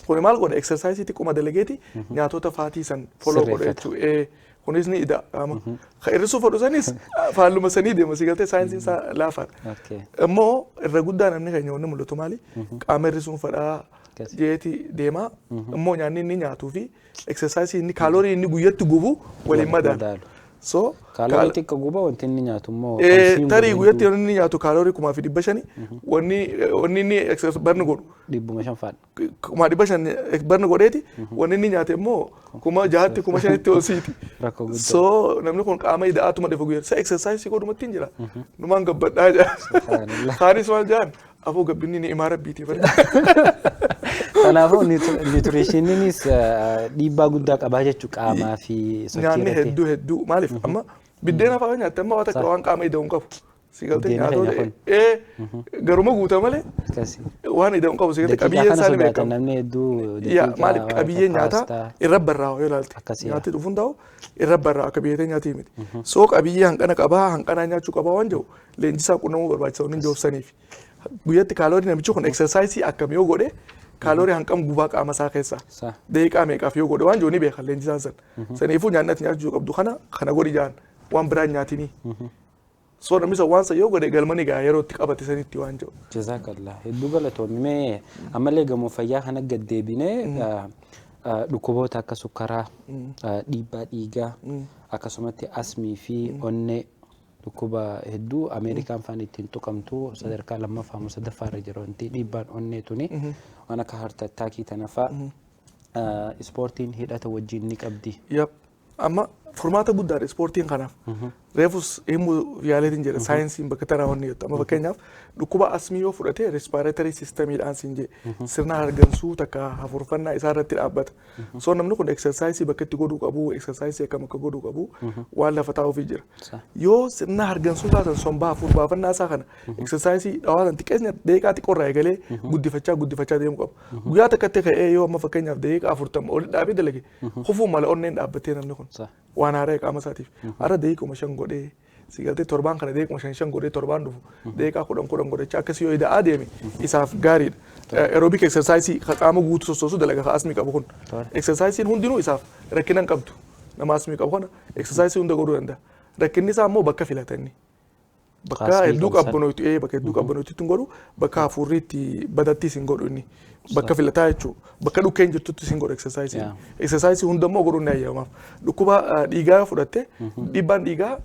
Kuni maal godha? Exercise xiqquma dalageeti nyaatota fatii san follow godha Sirreeffata. jechuudha. Kunis ni ida qaama. Ka hir'isuu fedhu sanis faalluma sanii deema, si galtee, saayinsiin isaa laafaadha. Immoo irra guddaa namni keenya wanni mul'atu maali? Qaama hir'isuun fadhaa jeeti deema. Immoo nyaanni inni nyaatuu fi exercise inni, kaaloorii inni guyyatti gubu waliin madaala. Madaalu. So Kaaloorii xiqqa guba, wanti inni nyaatu immoo consume tarii godhu guyyatti wanni inni nyaatu kaaloorii 1500, wanni inni exercise burn godhu 500 fa'aadha. 1500 burn godheeti, wanni inni nyaate immoo 6000tti, 5000tti ol siiti. Rakkoo guddaa. So namni kun qaama ida'aatuma dhufa guyyaa. Sa exercise godhumatti hin jira. Numaan gabbadhaa jira. Subhaanallah. Kaanis maal jedhan, afoo gabbinni ni imaa rabbiiti bari. Kanaafuu nutritioniinis dhiibbaa guddaa qabaa jechuudha qaamaa fi sochii Nyaanni irratti. Hedduu hedduu. Maaliif amma biddeena fa'aa nyaatte, amma waan takka waan qaama ida'u hin qabu. Si galtee, Buddeena keenya nyaatota kun. Garuma guuta malee waan ida'u hin qabu, si galtee, Daqiiqaa qabiyyeen kana isaa ni sodaatan beekama. namni hedduu. Yaa Daqiiqaa maaliif waan qabiyyeen akka nyaataa paastaa. irra barraa'u yoo ilaalte. Akkasii. Nyaatti dhufuun ta'u irra barraa'u akka biyyatee nyaatii miti. So qabiyyee hanqana qabaa, hanqanaa nyaachuu qabaa waan jiru leenjisaa qunnamuu barbaachisa wanni joobsaniif. Guyyatti kaaloorii namichi kun exercise akkam yoo godhe kaaloorii hanqam gubaa qaama isaa keessaa. Daqiiqaa meeqaaf yoo godhe waan jiru ni beeka leenjisaan san. Saniifuu nyaanni ati nyaachuu qabdu kana kana godhi jaan, waan biraa hin nyaatinii. So namni san waan san yoo godhe galma ni ga'a yeroo itti qabate sanitti waan jiru. Jazakallah. Hedduu galatoomi. Mee ammallee gamoo fayyaa kana gad deebinee dhukkuboota akka sukkaraa, dhiibbaa dhiigaa, akkasumatti asmii fi onnee, dhukkuba hedduu Ameerikaan faan ittiin tuqamtu, sadarkaa lammaffaa moo sadaffaa irra jira wanti dhiibbaan onnee tuni, waan akka heart attackii tana fa'a ispoortiin hidhata wajjin ni qabdi? Yep. Amma furmaata guddaadha ispoortiin kanaaf. Reefus himuu yaaleetiin jedha, saayinsiin bakka taraa wanni jettu. Amma fakkeenyaaf dhukkuba asmii yoo fudhate, respiratory systemiidhaan siin jedhe, sirna hargansuu takka hafuurfannaa isaa irratti dhaabbata. So namni kun exercise bakka itti godhuu qabu, exercise akkam akka godhuu qabu waan lafa taa'uufii jira. Yoo sirna hargansuu taatan, sombaa hafuur baafannaa isaa kana exercise dhawaatan xiqqeenya daqiiqaa xiqqoorraa eegalee guddifachaa guddifachaa deemuu qaba. Guyyaa takkatti ka'ee yoo amma fakkeenyaaf daqiiqaa 40 ol dhaabee dalage, kufuu mala onneen dhaabbattee namni kun. Waan haaraa qaama isaatiif. Har'a daqiiquma 5 godhee, si galtee, torbaan kana daqiiquma 5 5 godhee, torbaan dhufu daqiiqaa 10 10 godhachaa akkasii yoo ida'aa deeme isaaf gaariidha. Aerobic exercise ka qaama guutuu sossoosu dalaga ka asmii qabu kun. Exercise hundinuu isaaf rakkina hin qabdu. Nama asmii qabu kana exercise hunda godhuu danda'a. Rakkinni isaa immoo bakka filatanni. Bakka Asmii hedduu qabu sana. Qabbanootu, bakka hedduu qabbanootitti hin godhu, bakka hafuurri itti badattis hin godhu inni. Bakka filataa jechuudha. Bakka dhukkeen jirtuttis hin godhu exercise. Exercise hunda immoo godhuun ni ayyamamaaf. Dhukkuba dhiigaa yoo fudhatte, dhiibbaan dhiigaa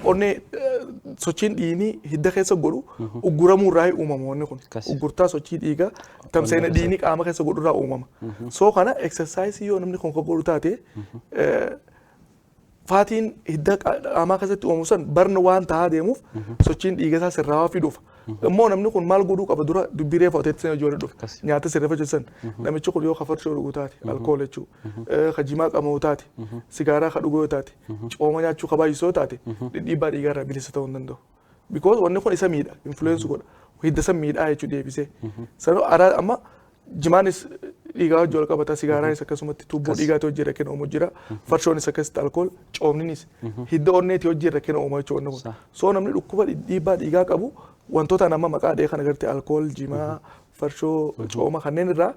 onnee, sochiin dhiigni hidda keessa godhu ugguramuu irraa uumama wanni kun. Uggurtaa sochii dhiigaa tamsa'ina dhiigni qaama keessa godhu irraa uumama. So kana exercise yoo namni kun kan godhu taate, fatiin hidda qaamaa keessatti uumamu san burn waan tahaa deemuuf sochiin dhiiga isaa sirraawaa fi dhufa. Immoo namni kun maal godhuu qaba? Dura dubbii reefa oteetti sana ijoollee dhufa. Nyaata sirreeffachuu san, namichi kun yoo kafarshoo dhugu taate, alkool jechuu, ka jimaa qabamu taate, sigaaraa ka dhuguu yoo taate, cooma nyaachuu ka baay'isuu yoo taate, dhiibbaa dhiigaa irraa bilisa ta'uu hin danda'u. Because wanni kun isa miidha, influence godha. Hidda san miidhaa jechuu deebisee. Sanuu amma jimaanis dhiigaa wajji wal qabata, sigaaraanis akkasumatti tuubboo dhiigaati hojii rakkina uumu jira, farshoonis akkasitti, alkool, coomninis hidda onneeti hojii rakkina uuma jechuudha wanni kun. So namni dhukkuba dhiibbaa dhiigaa qabu wantoota nama maqaa dhee kana gartee, alkool, jimaa, farshoo, cooma kanneen irraa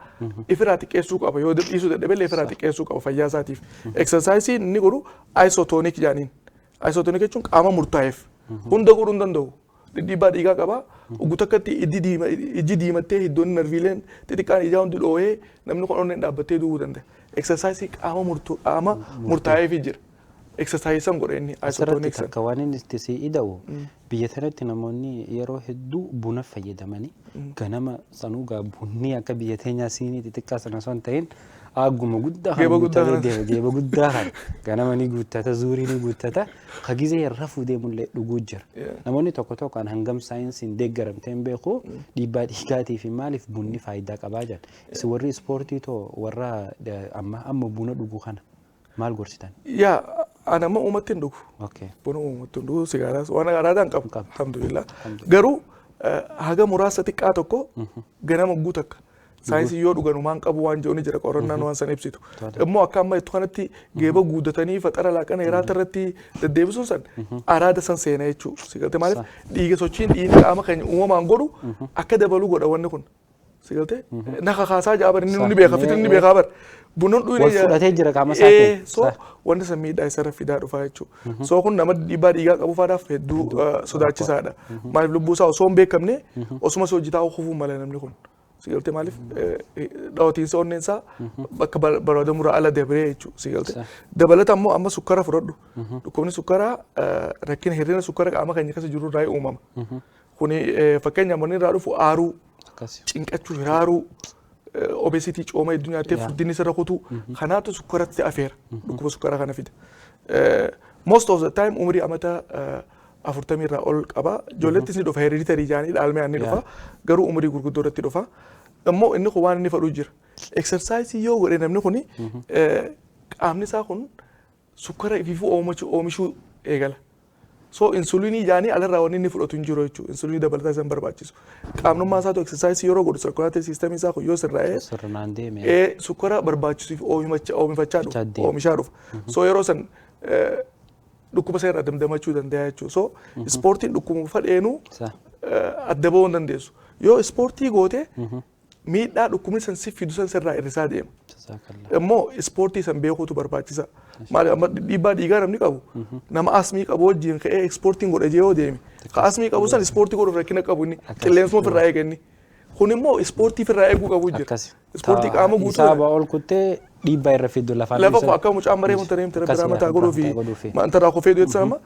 ifirraa xiqqeessuu qaba. Yoo dhiisuu dadhabe ifirraa xiqqeessuu qaba fayyaa isaatiif. Exercise inni godhu isotonic jedhaniin. Isotonic jechuun qaama murtaa'eef hunda godhuu hin danda'u. Dhiibbaa dhiigaa qaba. Ugu takkatti ijji diimattee, hiddoonni narviileen xixiqqaan ijaa hundi dhoohee, namni kun onneen dhaabbattee du'uu danda'a. Exercise qaama murtaa'eefii jira. Exercise san godhe inni Asirratti isotonic san. Takka waan inni itti si ida'u, biyya tanatti namoonni yeroo hedduu buna fayyadamanii ganama sanuu gaa bunni akka biyya teenyaa siinii xixiqqaa sana osoo hin ta'in agguma guddaa kan Geeba guddaa guuttatee kana. deema. Geeba guddaa kan ganama ni guuttata, zuurii ni guuttata, ka gizee rafuu deemullee dhuguu jira. Namoonni tokko tokko kan hangam saayinsiin deeggaramtee hin beeku, dhiibbaa dhiigaatii fi maaliif bunni faayidaa qabaa jedhan. Isin warri ispoortii too warra amma amma buna dhugu kana maal gorsitan? Yaa, ana amma uumatti hin dhugu. Buna uumatti hin dhugu, sigaaraas waan araadaan qabu. Qabdu. Alhamdulillah. Garuu haga muraasa xiqqaa tokko ganama guutuu takka. Saayinsii yoo dhugan waan qabu waan jedhu ni jira, qorannaan waan san ibsitu. Immoo akka amma ittu kanatti geeba guuttatanii faxara laaqana hiraata irratti deddeebisuun san araada san seena jechuudha. Sigalte maaliif dhiiga sochiin dhiigni qaama keenya uumamaan godhu akka dabalu godha wanni kun. Sigalte na kakaasaa jaa bar, inni ni beeka, fitin ni beekaa bar. Bunun dhuyne Wal fudhatee jira qaama isaatiin. So wanti san miidhaa isarra fidaa dhufaa jechuudha. So kun nama dhiibbaa dhiigaa qabu faadhaaf hedduu sodaachisaadha. Maaliif lubbuu isaa osoo hin beekamne osuma hojii taa'uu kufuu mala namni kun. Sigalte maaliif dhawatiinsa onneen isaa bakka barbaadamurraa ala dabree jechuudha. Sigalte. Dabalata immoo amma sukkara fudhadhu. Dhukkubni sukkaraa rakkina hir'ina sukkara qaama keenya keessa jiru irraa uumama. Kuni fakkeenyaaf wanni irraa dhufu aaruu, cinqachuu, hiraaruu, obesity, cooma hedduu nyaattee furdinni sirra kutuu kanaatu sukkaratti afeera, dhukkuba sukkaraa kana fida. Most of the time umurii amata 40 irraa ol qaba. Ijoollettis ni dhufa, hereditary jaanii dhaalmee ni dhufa. Garuu umurii gurguddoo irratti dhufa. Immoo inni kun waan inni fedhu jira. Exercise yoo godhe namni kuni qaamni isaa kun sukkara ifiifuu oomishuu eegala. So insuliinii jaanii alarraa wanni inni fudhatu hin jiru jechuudha. Insuliinii dabalataa isa hin barbaachisu. Qaamnummaa isaatu exercise yeroo godhu circulatory system isaa kun yoo sirraa'ee Sirnaan deeme. Sukkara barbaachisuuf oomishachaa dhufa. Deema. Oomishaa dhufa. So yeroo san dhukkuba isa irraa damdamachuu danda'a jechuudha. So ispoortiin dhukkuba fadheenuu adda bahuu hin dandeessu. Yoo ispoortii goote miidhaa dhukkubni san si fidu san sirraa hir'isaa deema. Jazakallah. Immoo ispoortii san beekuutu barbaachisa. Maali amma dhiibbaa dhiigaa namni qabu nama asmii qabu wajjin ka'ee ispoortiin godhe jee yoo deeme, ka asmii qabu san ispoortii godhuuf rakkina qabu, inni qilleensuma ofirraa eega inni. Kun immoo ispoortii ofirraa eeguu qabu jira. Ispoortii qaama guutuu Isaaba ol kuttee dhiibbaa irra fiddu lafaan. Lafa koo akka mucaan maree wanta deemte biraa mataa godhuu fi maantarraa kofee du'eessa amma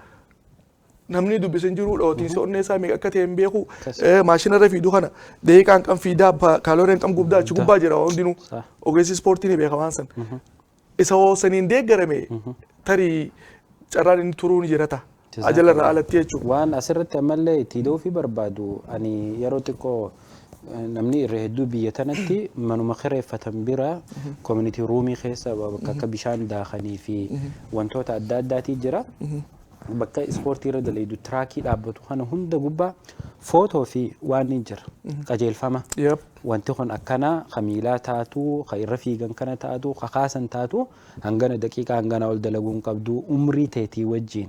namni dubbise hin jiru, dhootiinsa onnee isaa meeqa akka ta'e hin beeku, maashina irra fiidu kana daqiiqaan qam fiidaa, kaalooriin qam gubdaa achi gubbaa jira, waan hundinuu ogeessi ispoortii ni beeka waan san. Isa hoo saniin deeggarame tarii carraan inni turuu ni jira ta'a. Ajalarraa alatti jechuudha. Waan asirratti ammallee itti hidhuu fi barbaadu, ani yeroo xiqqoo namni irra hedduu biyya tanatti manuma kireeffatan bira community roomii keessa bakka akka bishaan daakanii fi wantoota adda addaatii jira. Bakka ispoortii irra dalaydu trackii dhaabbatu kana hunda gubbaa footoo fi waan ni jira. Qajeelfama. Wanti kun akkana, ka miilaa taatu, ka irra fiigan kana taatu, ka kaasan taatu, hangana daqiiqaa hangana ol dalaguu hin qabdu, umrii teetii wajjin,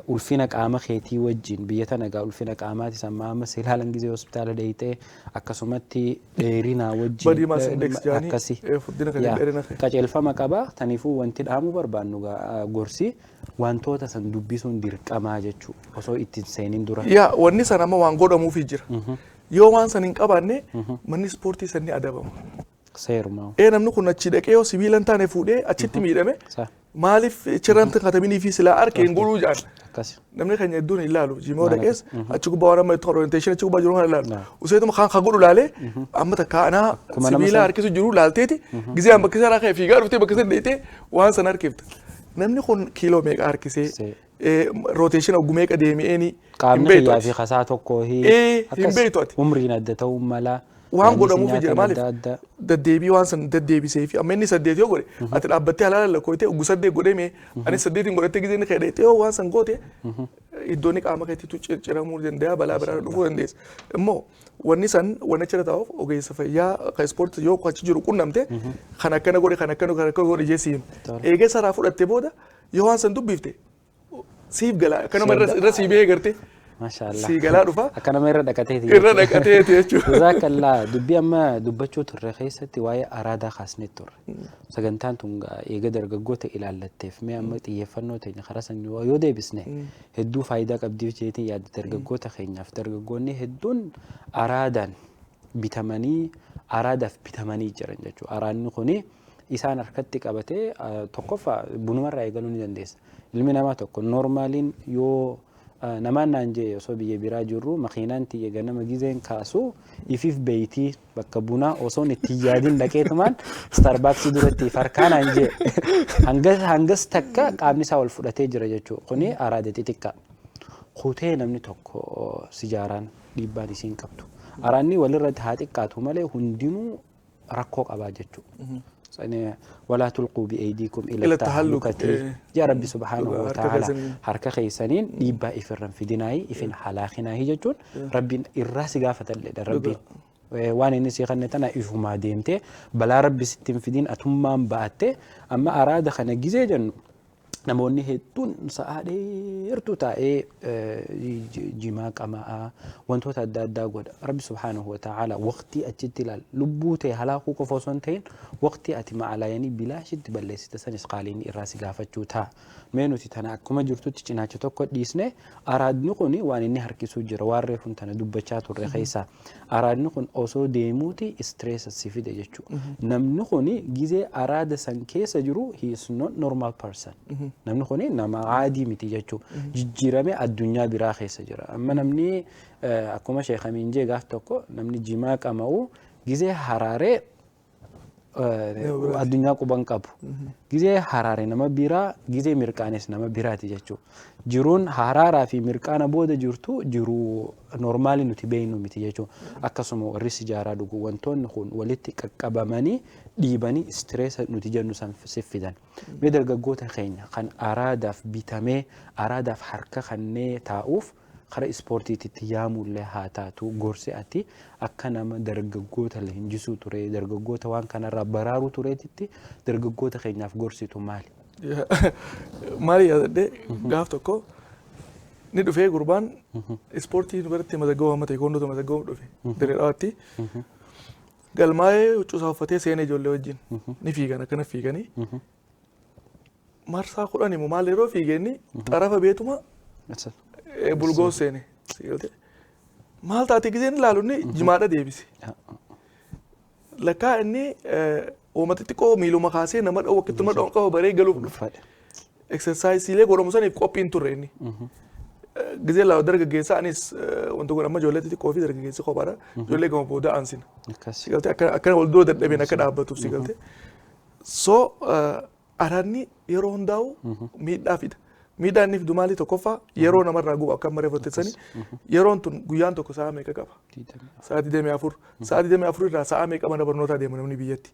ulfina qaama keetii wajjin. Biyya tana egaa ulfina qaamaatis amma amma si ilaalan gizee hospitaala dheeyxee, akkasumatti dheerinaa wajjin. Body mass index jedhanii akkasi. Furdina kan dheerina kee. Qajeelfama qaba. Taniifuu wanti dhaamuu barbaannu gorsi wantoota san dubbisuun dirqamaa jechuu osoo ittiin seenin dura. Yaa, wanni san amma waan godhamuufi jira. Yoo waan san hin qabaanne manni ispoortii san ni adabama. Seeruma. Namni kun achi dhaqee yoo sibiila hin taane fuudhee achitti miidhame maaliif achirraan kataminii fi silaa harka hin godhuu jedhan. Namni keenya hedduun hin ilaalu. Jimoo dhaqees achi gubbaa waan amma itti orientation achi gubbaa jiru kana ilaalu. Useetuma kan kan godhu laalee amma takka anaa Akkuma nama sibiila harkisu jiru laalteeti gizee an bakka isaa ka'e fiigaa dhuftee bakka sana dheetee waan sana harkifta. Namni kun kiiloo meeqa harkisee rotation oggu meeqa deemi'eeni hin Qaamni beektu kiyyaa ati. fi kasaa tokkoo Hin beektu ati. Umriin adda ta'uu mala. Waan Nyaanni godhamuuf isin jira nyaatan maaliif adda adda. Deddeebii waan san deddeebisee fi amma inni 8 yoo godhe ati dhaabbattee halaala lakkooytee oggu 8 godhee mee ani 8n godhattee gizee inni ka'e yoo waan san goote iddoonni qaama keetiitu circiramuu danda'a, balaa biraa dhufuu dandeessa. Immoo wanni san wanni achirra taa'uuf ogeessa fayyaa kan ispoortii yoo achi jiru qunnamte kan akkana godhe, kan akkana kan akkana godhe jee siim. Eegee saraa fudhatte booda yoo waan san dubbifte siif gala, akkanuma irra sii bahee garte Maashaallah. sii galaa dhufa. Akka nama irra dhaqateeti. Irra dhaqateeti jechuudha. Jazaakallaa. Dubbii amma dubbachuu turre keessatti waa'ee araadaa kaasnee turre. Sagantaan tun eega dargaggoota ilaallatteef mee amma xiyyeeffannoo teenya karaa san yoo deebisne hedduu faayidaa qabdiif jeetiin yaadda dargaggoota keenyaaf. Dargaggoonni hedduun araadaan bitamanii, araadaaf bitamanii jiran jechuudha. Araadni kuni Isaan harkatti qabatee tokkoffaa bunumarraa eegaluu ni dandeessa. Ilmi namaa tokko normaliin yoo namaan naan jee, osoo biyya biraa jirru makiinaan tiyya ganama gizeen kaasu ifiif beeytii bakka bunaa osoon itti hin yaadin dhaqeetumaan Starbucksii duratti farkaa naan jee. Hangas takka qaamni isaa wal fudhatee jira jechuudha. Kuni araada xixiqqaa. Kutee namni tokko sijaaraan dhiibbaan isiin qabdu. Araanni walirratti haa xiqqaatu malee hundinuu rakkoo qabaa jechuudha. ولا تلقوا بأيديكم إلى إلى التهلكة. التهلكة يا ربي سبحانه Harka وتعالى keessaniin. Harka keessaniin dhiibbaa ifirran fidinaayi, ifin halaakinaayi jechuun rabbiin irraa si gaafatalleedha. Rabbiin waan inni si kanne tana ifumaa deemtee balaa rabbi sitti hin fidin atummaan ba'atte. Amma araada kana gizee jennu, namoonni hedduun sa'aa dheertuu taa'ee jimaa qama'aa, wantoota adda addaa godha. Rabbi سبحانه وتعالى waqtii achitti ilaal, lubbuu ta'e halaakuu qofa osoo hin ta'in, waqtii ati ma'alaayanii bilaashitti balleessite sanis qaaliin irraa si gaafachuu ta'a. Mee nuti tana akkuma jirtutti cinaacha tokko dhiisne, araadni kun waan inni harkisuu jira, waan reefuun tana dubbachaa turre keessaa. Araadni kun osoo deemuuti stress si fide jechuudha. Namni kun gizee araada san keessa jiru, he is not normal person. Namni kun nama aadii miti jechuudha. Jijjiirame addunyaa biraa keessa jira. Amma namni akkuma Sheekh Amiin jee, gaaf tokko namni jimaa qama'u gizee haraaree addunyaa quban qabu. Gizee haraare nama biraa, gizee mirqaanes nama biraati jechuudha. Jiruun haraaraa fi mirqaana booda jirtu jiruu normalii nuti beeknu miti jechuudha. Akkasuma warri sijaaraa dhugu, wantoonni kun walitti qaqqabamanii dhiibanii stressa nuti jennu san siffidan. Mee dargaggoota keenya kan araadaaf bitamee araadaaf harka kannee taa'uuf kara ispoortiitti yaamullee haa taatu, gorsi ati akka nama dargaggoota leenjisuu ture, dargaggoota waan kanarraa baraaruu tureetitti dargaggoota keenyaaf gorsitu maali? Maali, yaadadhee gaaf tokko ni dhufee gurbaan ispoortii nu biratti mazaggabu, amma teekoondoo mazaggabu dhufe dirree dhawaatti. Galmaa'ee huccuu isaa uffatee seenee, ijoollee wajjin ni fiigan, akkana fiiganii marsaa 10 immoo maal yeroo fiigeenni xarafa beetuma bulgoo seene. Maal taate giseen ilaalu, inni jimaadha deebise. Lakkaa inni uummata xixiqqoo miiluma kaasee nama dha'u, akkitti nama dha'u qaba baree galuuf dhufe. Exerciseiilee godhamu saniif qophiin turre inni. Gisee laa dargaggeessa, anis wanta godhan, amma ijoollee xixiqqoo fi dargaggeessi kophaadha. Ijoollee gama booda aansina. Si galtee, akka wal dura dadhabeen akka dhaabbatuuf, si galtee. So araanni yeroo hundaa'u miidhaa fida. Miidhaa inni fidu maali? Tokkoffaa, yeroo namarraa guba. Akka amma reeffatessanii, yeroon tun guyyaan tokko sa'a meeqa qaba? Sa'a 24. Sa'a 24 irraa sa'a meeqa mana barnootaa deema namni biyyatti?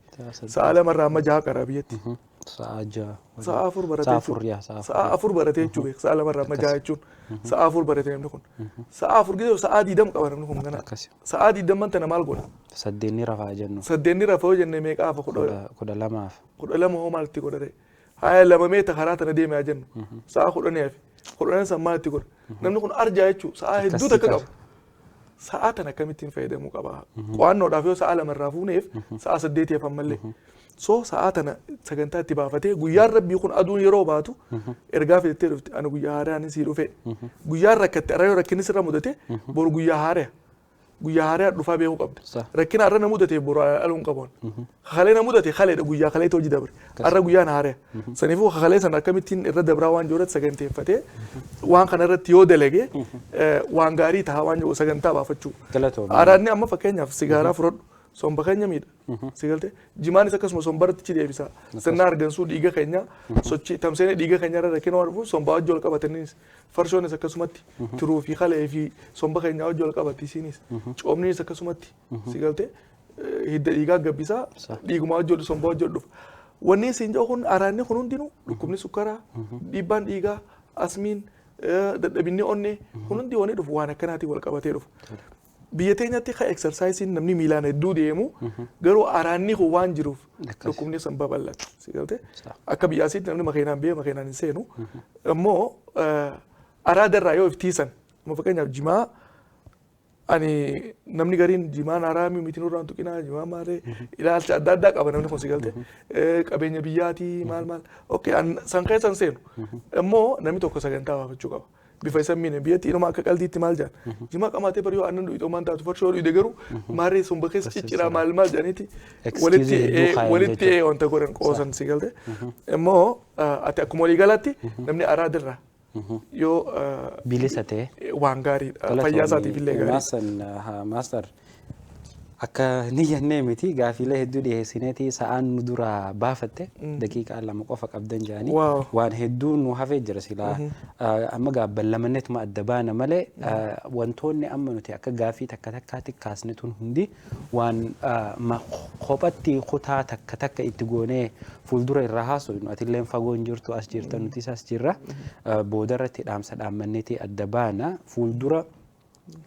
Sa'a 2rraa amma 6 qara biyyatti. Sa'a 6. Sa'a 4 baratee. Sa'a 4, yaa sa'a 4. Sa'a 4 baratee jechuu beek. Sa'a 2rraa amma 6 jechuun sa'a 4 baratee namni kun. Sa'a 4 gisee sa'a 20 qaba namni kun gana. Sa'a 20 tana maal godha? Saddeenni rafaa jennu. Saddeenni rafaa yoo jenne meeqa hafa? 12f. 12 hoo maalitti godha ta'e? Haya, 2 meeta karaa tana deeme haa jennu. Sa'a 10 hafe. 10 san maalitti godha? Namni kun arjaa jechuun sa'a hedduu takka qaba. Sa'a tana akkamittiin fayyadamuu qaba? Qo'annoodhaaf yoo sa'a 2 irraa fuuneef, sa'a 8 hafan mallee. So sa'a tana sagantaa itti baafatee, guyyaan rabbii kun aduun yeroo baatu ergaa fidattee dhufte, ani guyyaa haaraan sii dhufe. Guyyaan rakkatte arra yoo rakkinni sirra mudate, boru guyyaa haaraa. Guyyaa haaraa dhufaa beekuu qabda. Rakkina arra na mudate boru aluu hin qabu. Kakalee na mudate kaleedha, guyyaa kaleetu hojii dabre. Arra guyyaan haaraa. Saniifuu kakalee sana akkamittiin irra dabraa waan jiru saganteeffatee waan kana irratti yoo dalage waan gaarii ta'a waan jiru sagantaa baafachuu. Galatoomii. Araadni amma fakkeenyaaf sigaaraa fudhadhu, somba keenya miidha. Si galte, jimaanis akkasuma sombarratti deebisa. Sirna argansuu dhiiga keenya, sochii tamseenii dhiiga keenya irra rakkina waan dhufuuf sombaa wajji wal qabataniis, farshoonis akkasumatti tiruu fi kalee fi somba keenya wajji wal qabatti, isiinis coomniinis akkasumatti, si galte, hidda dhiigaa gabbisaa, dhiigumaa wajji sombaa wajji wal dhufa. Wanni isin jedhu kun, araanni kun hundinuu, dhukkubni sukkaraa, dhiibbaan dhiigaa, asmiin, dadhabinni onnee kun hundi wanni dhufu waan akkanaatiin wal qabatee dhufa. Biyya teenyatti ka exerciseiin namni miilaan hedduu deemu, garuu araanni kun waan jiruuf dhukkubni san babal'ata. Si galte, akka biyya asiitti namni makiinaan biyya makiinaan hin seenu. Ammoo araada irraa yoo iftiisan, amma fakkeenyaaf jimaa, ani namni gariin jimaan haraamii miti, nurraan tuqinaa, jimaa maalee ilaalcha adda addaa qaba namni kun, si galte, qabeenya biyyaatii maal maal, okay, san keessa hin seenu. Ammoo namni tokko sagantaa baafachuu qaba. Bifa isa miine biyyatti inuma akka qaldiitti maal jedhan. Jimaa qamaatee bari yoo aannan dhuyite homaan taatu, farshoo dhuyite garuu maarree somba keessa cicciraa maal maal jedhaniiti Excuse hedduu kaayan walitti jechuudha. Wanta godhan qoosan si galte. Immoo ati akkuma walii galaatti namni araadirraa yoo Bilisa ta'e. Waan gaariidha. Fayyaa isaatiif illee gaarii. Maasan maastar, akka ni jennee miti, gaafiilee hedduu dhiyeessineeti sa'aan nu dura baafatte, daqiiqaa 2 qofa qabdan jedhanii waan hedduu nu hafee jira. Silaa amma gaabballamanneetuma adda baana malee, wantoonni amma nuti akka gaafii takka takkaatti kaasne tun hundi waan kophatti kutaa takka takka itti goonee fuuldura irraa haasofnu. Atilleen fagoo hin jirtu, as jirta, nutis as jirra. Boodarratti dhaamsa dhaammanneeti adda baana. Fuuldura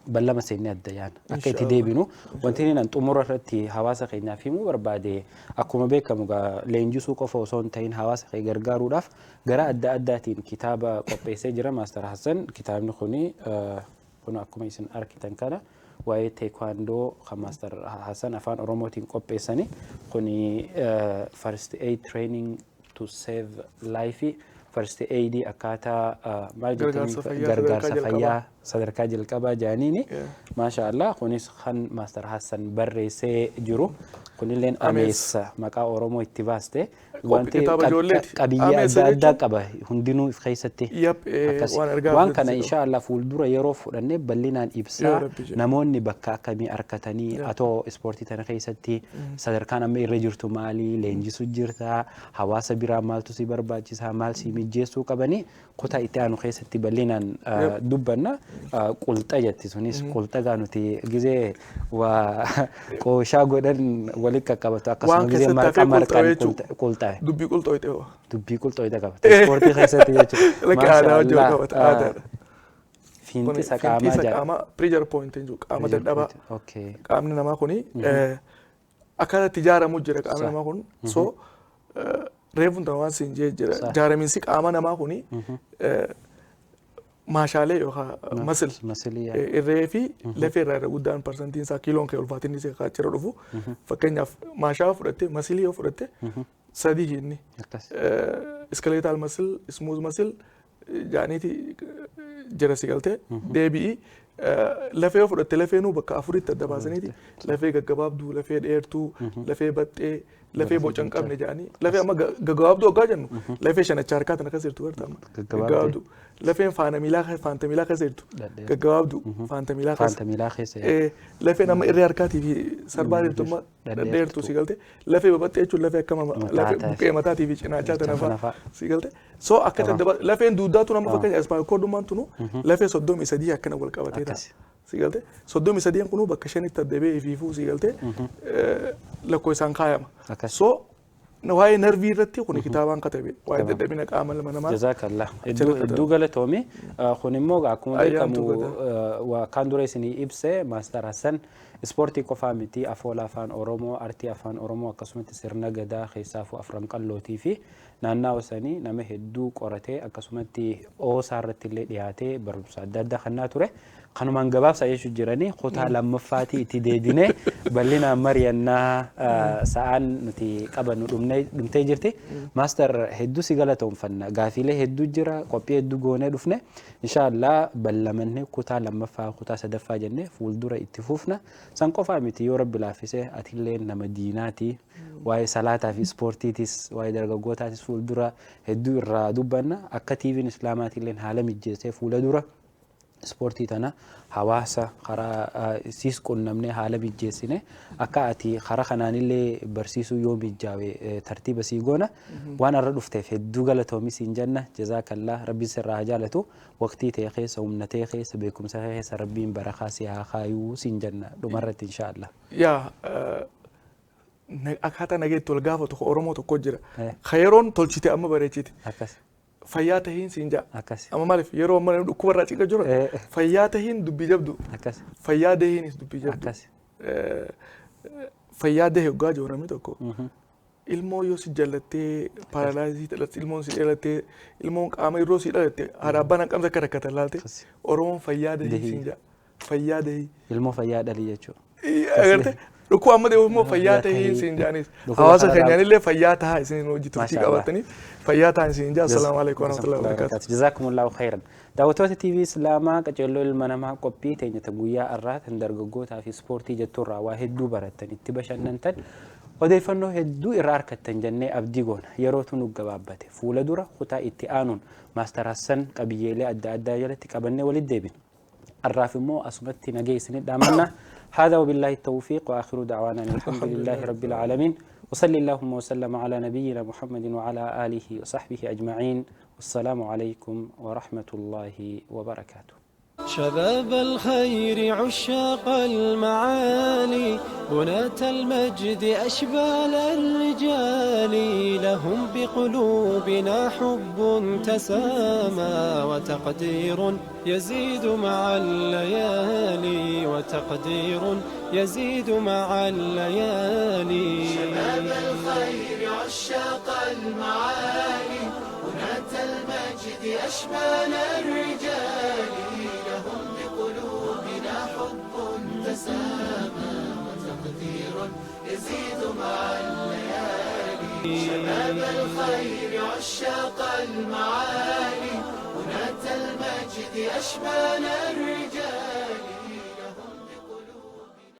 ballama seennee adda yaana akka itti deebinu. Wanti inni nan xumura irratti hawaasa keenyaaf himuu barbaade, akkuma beekamu gaa leenjisuu qofa osoo hin ta'in hawaasa kee gargaaruudhaaf gara adda addaatiin kitaaba qopheessee jira Maastar Hassan. Kitaabni kuni kun akkuma isin argitan kana waa'ee teekwaandoo kan Maastar Hassan Afaan Oromootiin qopheessani kuni first aid training to save life, first aid akkaataa maal jettanii Gargaarsa fayyaa gargaarsa sadarkaa fayyaa sadarkaa jalqabaa jaaniini. Maasha Allah, kunis kan Maastar Hassan barreessee jiru. Kunilleen Ameessa. Ameessa maqaa Oromoo itti baaste. Qophii kitaaba ijoolleeti. Qabiyyee Ameessa adda addaa jechuun- qaba hundinuu if keessatti. Yap, Akkas. waan ergaa Waan of kana keessatti insha Allah fuuldura yeroo fudhannee bal'inaan ibsaa Yoo Rabbi jedhe. Namoonni bakka akkamii argatanii, atoo ispoortii tana keessatti sadarkaan amma irra jirtu maali, leenjisuu jirta, hawaasa biraa maaltu si barbaachisaa, maal si mijjeessuu qabanii, kutaa itti aanu keessatti bal'inaan dubbanna. Qulxa jetti sunis qulxa gaa nuti gizee waa qooshaa godhan walitti qaqqabatu, akkasuma Waan gizee keessatti marqa hafee qulxa'u marqan jechuudha. qulxa'e. Dubbii qulxooyte hoo. Dubbii qulxooyte qabata ispoortii keessatti jechuudha. Lakki Maasha aadaa wajjin wal Allah. qabata, aadaadha. Fiintisa qaamaa Fiintisa jedha. qaamaa, pressure point jechuudha, qaama dadhabaa. Qaamni namaa kuni akkaataa itti ijaaramu jira qaamni namaa kun. So reefuun tana waan siin jee jira. Ijaaramiinsi qaama namaa kuni maashaalee yookaan muscle Muscle. Irree fi lafee irraa irra guddaan parsantiin isaa kiiloon kee ulfaatinni isaa achirra dhufu. Fakkeenyaaf maashaa yoo fudhatte, muscle yoo fudhatte, sadii inni. Skeletal muscle, smooth muscle jaaniiti jira si galtee. Deebi'ii lafee yoo fudhatte, lafeenuu bakka afuritti adda baasaniiti lafee gaggabaabduu, lafee dheertuu, lafee baxxee, lafee boca hin qabne jedhanii. Lafee amma gaggabaabduu hoggaa jennu lafee shanacha harkaa tana keessa jirtu garta amma. Gaggabaabduu. Gaggabaabduu. Lafeen faana miilaa, faanta miilaa keessa jirtu. Dhadheertuu. Gaggabaabduu faanta miilaa keessa. Faanta miilaa keessa. Lafeen amma irree harkaatii fi sarbaa jirtu amma Dhadheertuu. dhadheertuu si galte. Lafee babaxxee jechuun lafee akka Mataa lafee ta'e. Buqqee mataatii fi cinaachaa tana Tana fa'a fa'a. si galte. So akka adda lafeen duuddaa tun amma fakkeenya spinal cordummaan tunu lafee 33 akkana wal qabatee ta'a. Si galte, 33n kunuu bakka shanitti adda ba'ee ifiifuu si galte lakkoo isaan kaayama. So waa'ee narvii irratti kun kitaabaan katabe, waa'ee dadhabina qaama ilma namaa. Jazakallah. Hedduu hedduu galatoomi. Kun immoo akkuma Ayyaantu beekamu kan dura isinii ibse, Maastar Hassan ispoortii qofaa miti, afoola Afaan Oromoo, artii Afaan Oromoo, akkasumatti sirna gadaa keessaafuu afran qallootii fi naannawa sanii nama hedduu qoratee, akkasumatti oosaa irratti illee dhiyaatee barumsa adda addaa kennaa ture. Kanumaan gabaabsa jechuu jiranii, kutaa lammaffaatii itti deebinee bal'inaan mari'annaa. Sa'aan nuti qabannu dhumtee jirti. Maastar, hedduu si galatoomfanna. Gaafiilee hedduu jira, qophii hedduu goonee dhufne. Inshaallah ballamanne kutaa lammaffaa, kutaa sadaffaa jennee fuuldura itti fufna. San qofaa miti, yoo Rabbi laaffise atillee nama diinaati. Waa'ee salaataa fi ispoortiitis, waa'ee dargaggootaatis fuuldura hedduu irraa dubbanna. Akka TV'n Islaamaatillee haala mijjeessee fuula dura ispoortii tana hawaasa karaa siis qunnamnee haala mijjeessine akka ati karaa kanaanillee barsiisuu yoo mijjaawe tartiiba sii goona. Waan irra dhufteef hedduu galatoomi siin jenna. Jazaakallaa, Rabbiin sirraa haa jaalatu. Waqtii ta'e keessa, humna ta'e keessa, beekumsa ta'e keessa Rabbiin barakaa si haa kaayuu siin jenna dhumarratti inshaallah. Yaa, akkaataa nageetti wal gaafatu Oromoo tokko jira. Ka yeroon tolchite amma bareechite. Fayyaa tahiin siin ja'a. Amma maaliif yeroo amma namni dhukkuba irraa cinqa jiru, fayyaa tahiin dubbii jabdu. Fayyaa dahiinis dubbii jabdu. Fayyaa dahe hoggaa jiru namni tokko. Ilmoo yoo si jallattee paralyze dhalatte, ilmoon si dhalattee, ilmoon qaama yeroo si dhalatte haadha abbaan hanqamsa akka rakkatan laalte, Oromoon fayyaa dahii siin ja'a. Fayyaa dahii. Ilmoo fayyaa dhalii jechuudha. Agartee. Dhukkuba amma deemu immoo fayyaa ta'ii isin jaanis. Hawaasa keenyaanillee fayyaa tahaa isin hojii turtii qabatanii fayyaa tahaa isin jaa. Assalaamu alaikum warahmatullahi wabarakatuh. Jazakumullahu khairan. Daawwattoota TV Islaamaa qaceelloo ilma namaa qophii teenya ta guyyaa har'aa tan dargaggootaa fi ispoortii jetturraa waa hedduu barattan itti bashannantan odeeffannoo hedduu irraa argattan jennee abdii goona. Yerootu nu gabaabbate. Fuula dura kutaa itti aanuun Maastar Hassan qabiyyeelee adda addaa jalatti qabannee walitti deebina. Har'aaf immoo asumatti nagee isinit dhaamanna. هذا وبالله التوفيق وآخر دعوانا أن الحمد لله رب العالمين وصلى اللهم وسلم على نبينا محمد وعلى آله وصحبه أجمعين والسلام عليكم ورحمة الله وبركاته. شباب الخير عشاق المعالي بناة المجد أشبال الرجال لهم بقلوبنا حب تسامى وتقدير يزيد مع الليالي وتقدير يزيد مع الليالي. شباب الخير عشاق المعالي بناة المجد أشبال الرجال لهم بقلوبنا حب تسامى وتقدير يزيد مع الليالي. شباب الخير عشاق المعالي بناة المجد أشبال الرجال.